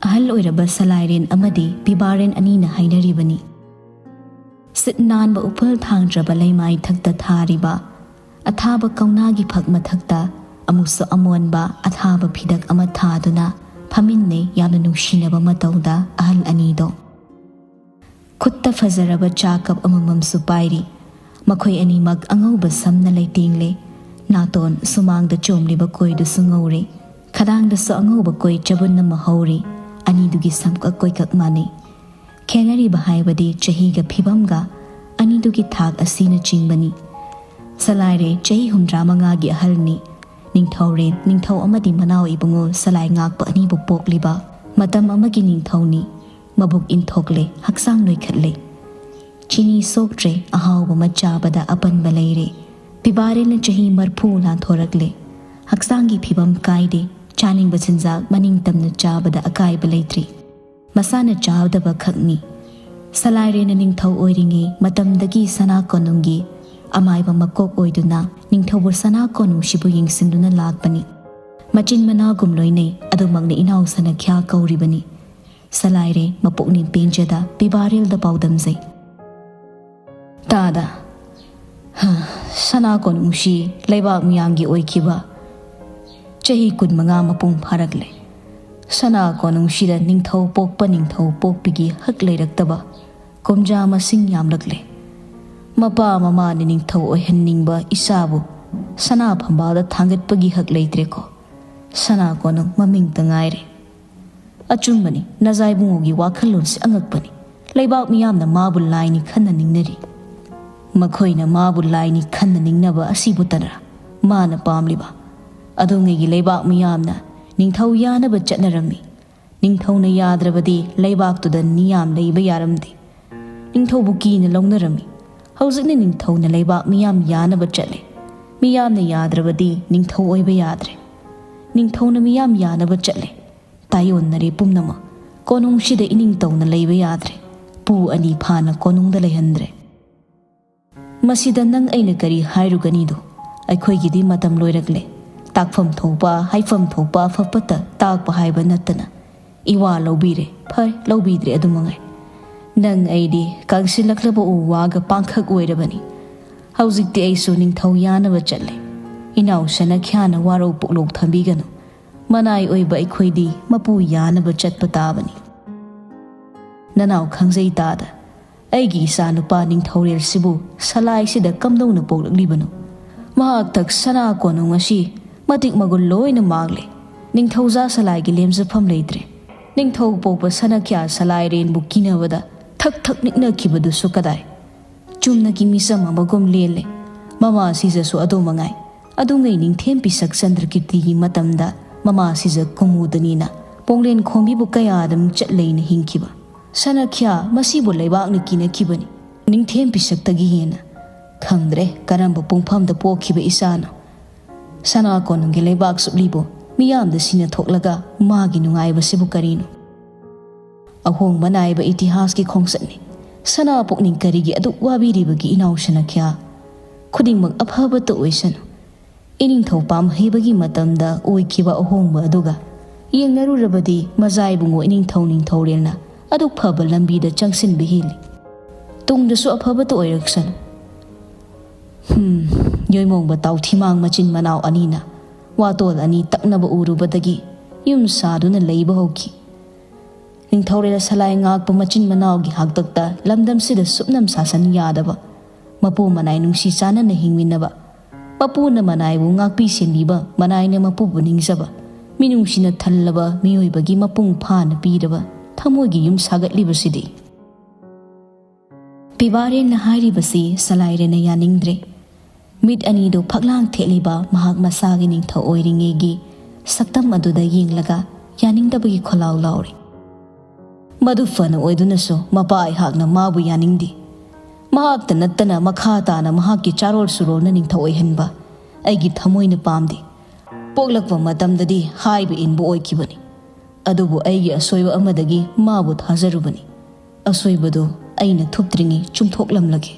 ꯑꯍꯜ ꯑꯣꯏꯔꯕ ꯁꯂꯥꯏꯔꯦꯟ ꯑꯃꯗꯤ ꯄꯤꯕꯥꯔꯦꯟ ꯑꯅꯤꯅ ꯍꯥꯏꯅꯔꯤꯕꯅꯤ꯫ ꯁꯤꯠ ꯅꯥꯟꯕ ꯎꯐꯨꯜ ꯊꯥꯡꯗ꯭ꯔꯕ ꯂꯩꯃꯥꯏ ꯊꯛꯇ ꯊꯥꯔꯤꯕ ꯑꯊꯥꯕ ꯀꯧꯅꯥꯒꯤ ꯐꯛ ꯃꯊꯛꯇ ꯑꯃꯨꯛꯁꯨ ꯑꯃꯣꯟꯕ ꯑꯊꯥꯕ ꯐꯤꯗꯛ ꯑꯃ ꯊꯥꯗꯨꯅ ꯐꯝꯃꯤꯟꯅꯩ꯫ ꯌꯥꯝꯅ ꯅꯨꯡꯁꯤꯅꯕ ꯃꯇꯧꯗ ꯑꯍꯜ ꯑꯅꯤꯗꯣ꯫ ꯈꯨꯠꯇ ꯐꯖꯔꯕ ꯆꯥ ꯀꯞ ꯑꯃꯃꯝꯁꯨ ꯄꯥꯏꯔꯤ꯫ ꯃꯈꯣꯏ ꯑꯅꯤꯃꯛ ꯑꯉꯧꯕ ꯁꯝꯅ ꯂꯩꯇꯦꯡꯂꯦ꯫ ꯅꯥꯇꯣꯟ ꯁꯨꯃꯥꯡꯗ ꯆꯣꯝꯂꯤꯕ ꯀꯣꯏꯗꯨꯁꯨ ꯉꯧꯔꯦ꯫ ꯈꯗꯥꯡꯗꯁꯨ ꯑꯉꯧꯕ ꯀꯣꯏ ꯆꯕꯨꯟ ꯑꯃ ꯍꯧꯔꯤ꯫ ꯑꯅꯤꯗꯨꯒꯤ ꯁꯝꯀꯛ ꯀꯣꯏꯀꯛ ꯃꯥꯟꯅꯩ꯫ ꯈꯦꯅꯔꯤꯕ ꯍꯥꯏꯕꯗꯤ ꯆꯍꯤꯒ ꯐꯤꯕꯝꯒ ꯑꯅꯤꯗꯨꯒꯤ ꯊꯥꯛ ꯑꯁꯤꯅꯆꯤꯡꯕꯅꯤ꯫ ꯁꯂꯥꯏꯔꯦ ꯆꯍꯤ ꯍꯨꯝꯗ꯭ꯔꯥ ꯃꯉꯥꯒꯤ ꯑꯍꯜꯅꯤ꯫ ꯅꯤꯡꯊꯧꯔꯦꯟ, ꯅꯤꯡꯊꯧ ꯑꯃꯗꯤ ꯃꯅꯥꯎ ꯏꯕꯨꯡꯉꯣ ꯁꯂꯥꯏ ꯉꯥꯛꯄ ꯑꯅꯤꯕꯨ ꯄꯣꯛꯂꯤꯕ ꯃꯇꯝ ꯑꯃꯒꯤ ꯅꯤꯡꯊꯧꯅꯤ꯫ ꯃꯕꯨꯛ ꯏꯟꯊꯣꯛꯂꯦ, ꯍꯛꯆꯥꯡ ꯅꯣꯏꯈꯠꯂꯦ꯫ ꯆꯤꯅꯤ ꯁꯣꯛꯇ꯭ꯔꯦ, ꯑꯍꯥꯎꯕ ꯑꯃ ꯆꯥꯕꯗ ꯑꯄꯟꯕ ꯂꯩꯔꯦ꯫ ꯄꯤꯕꯥꯔꯦꯟꯅ ꯆꯍꯤ ꯃꯔꯐꯨ ꯂꯥꯟꯊꯣꯔꯛꯂꯦ꯫ ꯍꯛꯆꯥꯡꯒꯤ ꯐꯤꯕꯝ ꯀꯥꯏꯗꯦ, ꯆꯥꯅꯤꯡꯕ ꯆꯤꯟꯖꯥꯛ ꯃꯅꯤꯡ ꯇꯝꯅ ꯆꯥꯕꯗ ꯑꯀꯥꯏꯕ ꯂꯩꯇ꯭ꯔꯤ꯫ ꯃꯁꯥꯅ ꯆꯥꯗꯕ ꯈꯛꯅꯤ꯫ ꯁꯂꯥꯏꯔꯦꯟꯅ ꯅꯤꯡꯊꯧ ꯑꯣꯏꯔꯤꯉꯩ ꯃꯇꯝꯗꯒꯤ ꯁꯅꯥ ꯀꯣꯅꯨꯡꯒꯤ ꯑꯃꯥꯏꯕ ꯃꯀꯣꯛ ꯑꯣꯏꯗꯨꯅ ꯅꯤꯡꯊꯧꯕꯨ ꯁꯅꯥ ꯀꯣꯅꯨꯡꯁꯤꯕꯨ ꯌꯦꯡꯁꯤꯟꯗꯨꯅ ꯂꯥꯛꯄꯅꯤ꯫ ꯃꯆꯤꯟ ꯃꯅꯥꯎꯒꯨꯝ ꯂꯣꯏꯅꯩ, ꯑꯗꯨꯃꯛꯅ ꯏꯅꯥꯎ ꯁꯅꯥꯈ꯭ꯌꯥ ꯀꯧꯔꯤꯕꯅꯤ꯫ ꯁꯂꯥꯏꯔꯦ ꯃꯄꯨꯛꯅꯤꯡ ꯄꯦꯟꯖꯗ ꯄꯤꯕꯥꯔꯦꯜꯗ ꯄꯥꯎꯗꯝꯖꯩ꯫ ꯇꯥꯗ, ꯍ, ꯁꯅꯥ ꯀꯣꯅꯨꯡꯁꯤ ꯂꯩꯕꯥꯛ ꯃꯤꯌꯥꯝꯒꯤ ꯑꯣꯏꯈꯤꯕ ꯆꯍꯤ ꯀꯨꯟꯃꯉꯥ ꯃꯄꯨꯡ ꯐꯥꯔꯛꯂꯦ꯫ ꯁꯅꯥ ꯀꯣꯅꯨꯡꯁꯤꯗ ꯅꯤꯡꯊꯧ ꯄꯣꯛꯄ ꯅꯤꯡꯊꯧ ꯄꯣꯛꯄꯤꯒꯤ ꯍꯛ ꯂꯩꯔꯛꯇꯕ ꯀꯨꯝꯖꯥ ꯃꯁꯤꯡ ꯌꯥꯝꯂꯛꯂꯦ꯫ ꯃꯄꯥ ꯃꯃꯥꯅ ꯅꯤꯡꯊꯧ ꯑꯣꯏꯍꯟꯅꯤꯡꯕ ꯏꯆꯥꯕꯨ ꯁꯅꯥ ꯐꯝꯕꯥꯜꯗ ꯊꯥꯡꯒꯠꯄꯒꯤ ꯍꯛ ꯂꯩꯇ꯭ꯔꯦꯀꯣ꯫ ꯁꯅꯥ ꯀꯣꯅꯨꯡ ꯃꯃꯤꯡꯇ ꯉꯥꯏꯔꯦ꯫ ꯑꯆꯨꯝꯕꯅꯤ, ꯅꯖꯥꯏꯕꯨꯡꯉꯣꯒꯤ ꯋꯥꯈꯜꯂꯣꯟꯁꯤ ꯑꯉꯛꯄꯅꯤ꯫ ꯂꯩꯕꯥꯛ ꯃꯤꯌꯥꯝꯅ ꯃꯥꯕꯨ ꯂꯥꯏꯅꯤ ꯈꯟꯅ ꯅꯤꯡꯅꯔꯤ꯫ ꯃꯈꯣꯏꯅ ꯃꯥꯕꯨ ꯂꯥꯏꯅꯤ ꯈꯟꯅ ꯅꯤꯡꯅꯕ ꯑꯁꯤꯕꯨꯇꯔꯥ ꯃꯥꯅ ꯄꯥꯝꯂꯤꯕ? ꯑꯗꯨꯉꯩꯒꯤ ꯂꯩꯕꯥꯛ ꯃꯤꯌꯥꯝꯅ ꯅꯤꯡꯊꯧ ꯌꯥꯅꯕ ꯆꯠꯅꯔꯝꯃꯤ꯫ ꯅꯤꯡꯊꯧꯅ ꯌꯥꯗ꯭ꯔꯕꯗꯤ ꯂꯩꯕꯥꯛꯇꯨꯗ ꯅꯤꯌꯥꯝ ꯂꯩꯕ ꯌꯥꯔꯝꯗꯦ꯫ ꯅꯤꯡꯊꯧꯕꯨ ꯀꯤꯅ ꯂꯧꯅꯔꯝꯃꯤ꯫ ꯍꯧꯖꯤꯛꯅ ꯅꯤꯡꯊꯧꯅ ꯂꯩꯕꯥꯛ ꯃꯤꯌꯥꯝ ꯌꯥꯅꯕ ꯆꯠꯂꯦ꯫ ꯃꯤꯌꯥꯝꯅ ꯌꯥꯗ꯭ꯔꯕꯗꯤ ꯅꯤꯡꯊꯧ ꯑꯣꯏꯕ ꯌꯥꯗ꯭ꯔꯦ꯫ ꯅꯤꯡꯊꯧꯅ ꯃꯤꯌꯥꯝ ꯌꯥꯅꯕ ꯆꯠꯂꯦ꯫ ꯇꯥꯏꯑꯣꯟꯅꯔꯦ ꯄꯨꯝꯅꯃꯛ꯫ ꯀꯣꯅꯨꯡꯁꯤꯗ ꯏꯅꯤꯡ ꯇꯧꯅ ꯂꯩꯕ ꯌꯥꯗ꯭ꯔꯦ꯫ ꯄꯨ ꯑꯅꯤ ꯐꯥꯅ ꯀꯣꯅꯨꯡꯗ ꯂꯩꯍꯟꯗ꯭ꯔꯦ꯫ ꯃꯁꯤꯗ ꯅꯪ ꯑꯩꯅ ꯀꯔꯤ ꯍꯥꯏꯔꯨꯒꯅꯤꯗꯣ? ꯑꯩꯈꯣꯏꯒꯤꯗꯤ ꯃꯇꯝ ꯂꯣꯏꯔꯛꯂꯦ꯫ ꯇꯥꯛꯐꯝ ꯊꯣꯛꯄ, ꯍꯥꯏꯐꯝ ꯊꯣꯛꯄ ꯑꯐ ꯐꯠꯇ ꯇꯥꯛꯄ ꯍꯥꯏꯕ ꯅꯠꯇꯅ꯫ ꯏꯋꯥ ꯂꯧꯕꯤꯔꯦ, ꯐꯔꯦ, ꯂꯧꯕꯤꯗ꯭ꯔꯦ, ꯑꯗꯨ ꯃꯉꯥꯏ꯫ ꯅꯪ ꯑꯩꯗꯤ ꯀꯪꯁꯤꯜꯂꯛꯂꯕ ꯎ ꯋꯥꯒ ꯄꯥꯡꯈꯛ ꯑꯣꯏꯔꯕꯅꯤ꯫ ꯍꯧꯖꯤꯛꯇꯤ ꯑꯩꯁꯨ ꯅꯤꯡꯊꯧ ꯌꯥꯅꯕ ꯆꯠꯂꯦ꯫ ꯏꯅꯥꯎ ꯁꯅꯈ꯭ꯌꯥꯅ ꯋꯥꯔꯧ ꯄꯨꯛꯂꯧ ꯊꯝꯕꯤꯒꯅꯨ꯫ ꯃꯅꯥꯏ ꯑꯣꯏꯕ ꯑꯩꯈꯣꯏꯗꯤ ꯃꯄꯨ ꯌꯥꯅꯕ ꯆꯠꯄ ꯇꯥꯕꯅꯤ꯫ ꯅꯅꯥꯎ ꯈꯪꯖꯩ ꯇꯥꯗ꯫ ꯑꯩꯒꯤ ꯏꯆꯥ ꯅꯨꯄꯥ ꯅꯤꯡꯊꯧꯔꯦꯜꯁꯤꯕꯨ ꯁꯂꯥꯏꯁꯤꯗ ꯀꯝꯗꯧꯅ ꯄꯣꯛꯂꯛꯂꯤꯕꯅꯣ? ꯃꯍꯥꯛ ꯊꯛ ꯁꯅꯥ ꯀꯣꯅꯨꯡ ꯑꯁꯤ ꯃꯇꯤꯛ ꯃꯒꯨꯟ ꯂꯣꯏꯅ ꯃꯥꯡꯂꯦ꯫ ꯅꯤꯡꯊꯧꯖꯥ ꯁꯂꯥꯏꯒꯤ ꯂꯦꯝꯖꯐꯝ ꯂꯩꯇ꯭ꯔꯦ꯫ ꯅꯤꯡꯊꯧ ꯄꯣꯛꯄ ꯁꯅꯈ꯭ꯌꯥ ꯁꯂꯥꯏꯔꯦꯟꯕꯨ ꯀꯤꯅꯕꯗ ꯊꯛ ꯊꯛ ꯅꯤꯛꯅꯈꯤꯕꯗꯨꯁꯨ ꯀꯗꯥꯏ? ꯆꯨꯝꯅꯒꯤ ꯃꯤꯆꯝ ꯑꯃꯒꯨꯝ ꯂꯦꯜꯂꯦ꯫ ꯃꯃꯥ ꯁꯤꯖꯁꯨ ꯑꯗꯨ ꯃꯉꯥꯏ꯫ ꯑꯗꯨꯉꯩ ꯅꯤꯡꯊꯦꯝ ꯄꯤꯁꯛ ꯆꯟꯗ꯭ꯔꯀꯤꯔꯇꯤꯒꯤ ꯃꯇꯝꯗ ꯃꯃꯥ ꯁꯤꯖ ꯀꯨꯃꯨꯗꯅꯤꯅ ꯄꯣꯡꯂꯦꯟ ꯈꯣꯝꯕꯤꯕꯨ ꯀꯌꯥꯗ ꯃꯤꯡꯆꯠ ꯂꯩꯅ ꯍꯤꯡꯈꯤꯕ꯫ ꯁꯅꯈ꯭ꯌꯥ ꯃꯁꯤꯕꯨ ꯂꯩꯕꯥꯛꯅ ꯀꯤꯅꯈꯤꯕꯅꯤ꯫ ꯅꯤꯡꯊꯦꯝ ꯄꯤꯁꯛꯇꯒꯤ ꯍꯦꯟꯅ꯫ ꯈꯪꯗ꯭ꯔꯦ ꯀꯔꯝꯕ ꯄꯨꯡꯐꯝꯗ ꯄꯣꯛꯈꯤꯕ ꯏꯆꯥꯅꯣ꯫ ꯁꯅꯥ ꯀꯣꯅꯨꯡꯒꯤ ꯂꯩꯕꯥꯛ ꯁꯨꯞꯂꯤꯕꯨ ꯃꯤꯌꯥꯝꯗ ꯁꯤꯅ ꯊꯣꯛꯂꯒ ꯃꯥꯒꯤ ꯅꯨꯡꯉꯥꯏꯕꯁꯤꯕꯨ ꯀꯔꯤꯅꯣ? ꯑꯍꯣꯡꯕ ꯅꯥꯏꯕ ꯏꯇꯤꯍꯥꯁꯀꯤ ꯈꯣꯡꯆꯠꯅꯤ꯫ ꯁꯅꯥ ꯄꯨꯛꯅꯤꯡ ꯀꯔꯤꯒꯤ ꯑꯗꯨꯛ ꯋꯥꯕꯤꯔꯤꯕꯒꯤ ꯏꯅꯥꯎ ꯁꯅꯈ꯭ꯌꯥ? ꯈꯨꯗꯤꯡꯃꯛ ꯑꯐꯕꯇ ꯑꯣꯏꯁꯅꯨ꯫ ꯏꯅꯤꯡꯊꯧ ꯄꯥꯝꯍꯩꯕꯒꯤ ꯃꯇꯝꯗ ꯑꯣꯏꯈꯤꯕ ꯑꯍꯣꯡꯕ ꯑꯗꯨꯒ ꯌꯦꯡꯅꯔꯨꯔꯕꯗꯤ ꯃꯖꯥ ꯏꯕꯨꯡꯉꯣ ꯏꯅꯤꯡꯊꯧ ꯅꯤꯡꯊꯧꯔꯦꯜꯅ ꯑꯗꯨꯛ ꯐꯕ ꯂꯝꯕꯤꯗ ꯆꯪꯁꯤꯟꯕ ꯍꯦꯜꯂꯤ꯫ ꯇꯨꯡꯗꯁꯨ ꯑꯐꯕꯇ ꯑꯣꯏꯔꯛꯁꯅꯨ꯫ ꯍꯝ, ꯌꯣꯏꯃꯣꯡꯕ ꯇꯥꯎꯊꯤꯃꯥꯡ ꯃꯆꯤꯟ ꯃꯅꯥꯎ ꯑꯅꯤꯅ ꯋꯥꯇꯣꯜ ꯑꯅꯤ ꯇꯛꯅꯕ ꯎꯔꯨꯕꯗꯒꯤ ꯌꯨꯝ ꯁꯥꯗꯨꯅ ꯂꯩꯕ ꯍꯧꯈꯤ꯫ ꯅꯤꯡꯊꯧꯔꯦꯜ ꯁꯂꯥꯏ ꯉꯥꯛꯄ ꯃꯆꯤꯟ ꯃꯅꯥꯎꯒꯤ ꯍꯥꯛꯇꯛꯇ ꯂꯝꯗꯝꯁꯤꯗ ꯁꯨꯞꯅꯝ ꯁꯥꯁꯟ ꯌꯥꯗꯕ, ꯃꯄꯨ ꯃꯅꯥꯏ ꯅꯨꯡꯁꯤ ꯆꯥꯟꯅꯅ ꯍꯤꯡꯃꯤꯟꯅꯕ, ꯃꯄꯨꯅ ꯃꯅꯥꯏꯕꯨ ꯉꯥꯛꯄꯤ ꯁꯦꯟꯕꯤꯕ, ꯃꯅꯥꯏꯅ ꯃꯄꯨꯕꯨ ꯅꯤꯡꯖꯕ, ꯃꯤꯅꯨꯡꯁꯤꯅ ꯊꯜꯂꯕ ꯃꯤꯑꯣꯏꯕꯒꯤ ꯃꯄꯨꯡ ꯐꯥꯅ ꯄꯤꯔꯕ ꯊꯃꯣꯏꯒꯤ ꯌꯨꯝ ꯁꯥꯒꯠꯂꯤꯕꯁꯤꯗꯤ꯫ ꯄꯤꯕꯥꯔꯦꯟꯅ ꯍꯥꯏꯔꯤꯕꯁꯤ ꯁꯂꯥꯏꯔꯦꯟꯅ ꯌꯥꯅꯤꯡꯗ꯭ꯔꯦ꯫ ꯃꯤꯠ ꯑꯅꯤꯗꯨ ꯐꯛꯂꯥꯡ ꯊꯦꯠꯂꯤꯕ ꯃꯍꯥꯛ ꯃꯁꯥꯒꯤ ꯅꯤꯡꯊꯧ ꯑꯣꯏꯔꯤꯉꯩꯒꯤ ꯁꯛꯇꯝ ꯑꯗꯨꯗ ꯌꯦꯡꯂꯒ ꯌꯥꯅꯤꯡꯗꯕꯒꯤ ꯈꯣꯜꯂꯥꯎ ꯂꯥꯎꯔꯤ꯫ ꯃꯗꯨ ꯐꯅ ꯑꯣꯏꯗꯨꯅꯁꯨ ꯃꯄꯥ ꯑꯩꯍꯥꯛꯅ ꯃꯥꯕꯨ ꯌꯥꯅꯤꯡꯗꯦ꯫ ꯃꯍꯥꯛꯇ ꯅꯠꯇꯅ ꯃꯈꯥ ꯇꯥꯅ ꯃꯍꯥꯛꯀꯤ ꯆꯥꯔꯣꯜ ꯁꯨꯔꯣꯜꯅ ꯅꯤꯡꯊꯧ ꯑꯣꯏꯍꯟꯕ ꯑꯩꯒꯤ ꯊꯃꯣꯏꯅ ꯄꯥꯝꯗꯦ꯫ ꯄꯣꯛꯂꯛꯄ ꯃꯇꯝꯗꯗꯤ ꯍꯥꯏꯕ ꯏꯟꯕ ꯑꯣꯏꯈꯤꯕꯅꯤ, ꯑꯗꯨꯕꯨ ꯑꯩꯒꯤ ꯑꯁꯣꯏꯕ ꯑꯃꯗꯒꯤ ꯃꯥꯕꯨ ꯊꯥꯖꯔꯨꯕꯅꯤ꯫ ꯑꯁꯣꯏꯕꯗꯨ ꯑꯩꯅ ꯊꯨꯞꯇ꯭ꯔꯤꯉꯩ ꯆꯨꯝꯊꯣꯛꯂꯝꯂꯒꯦ꯫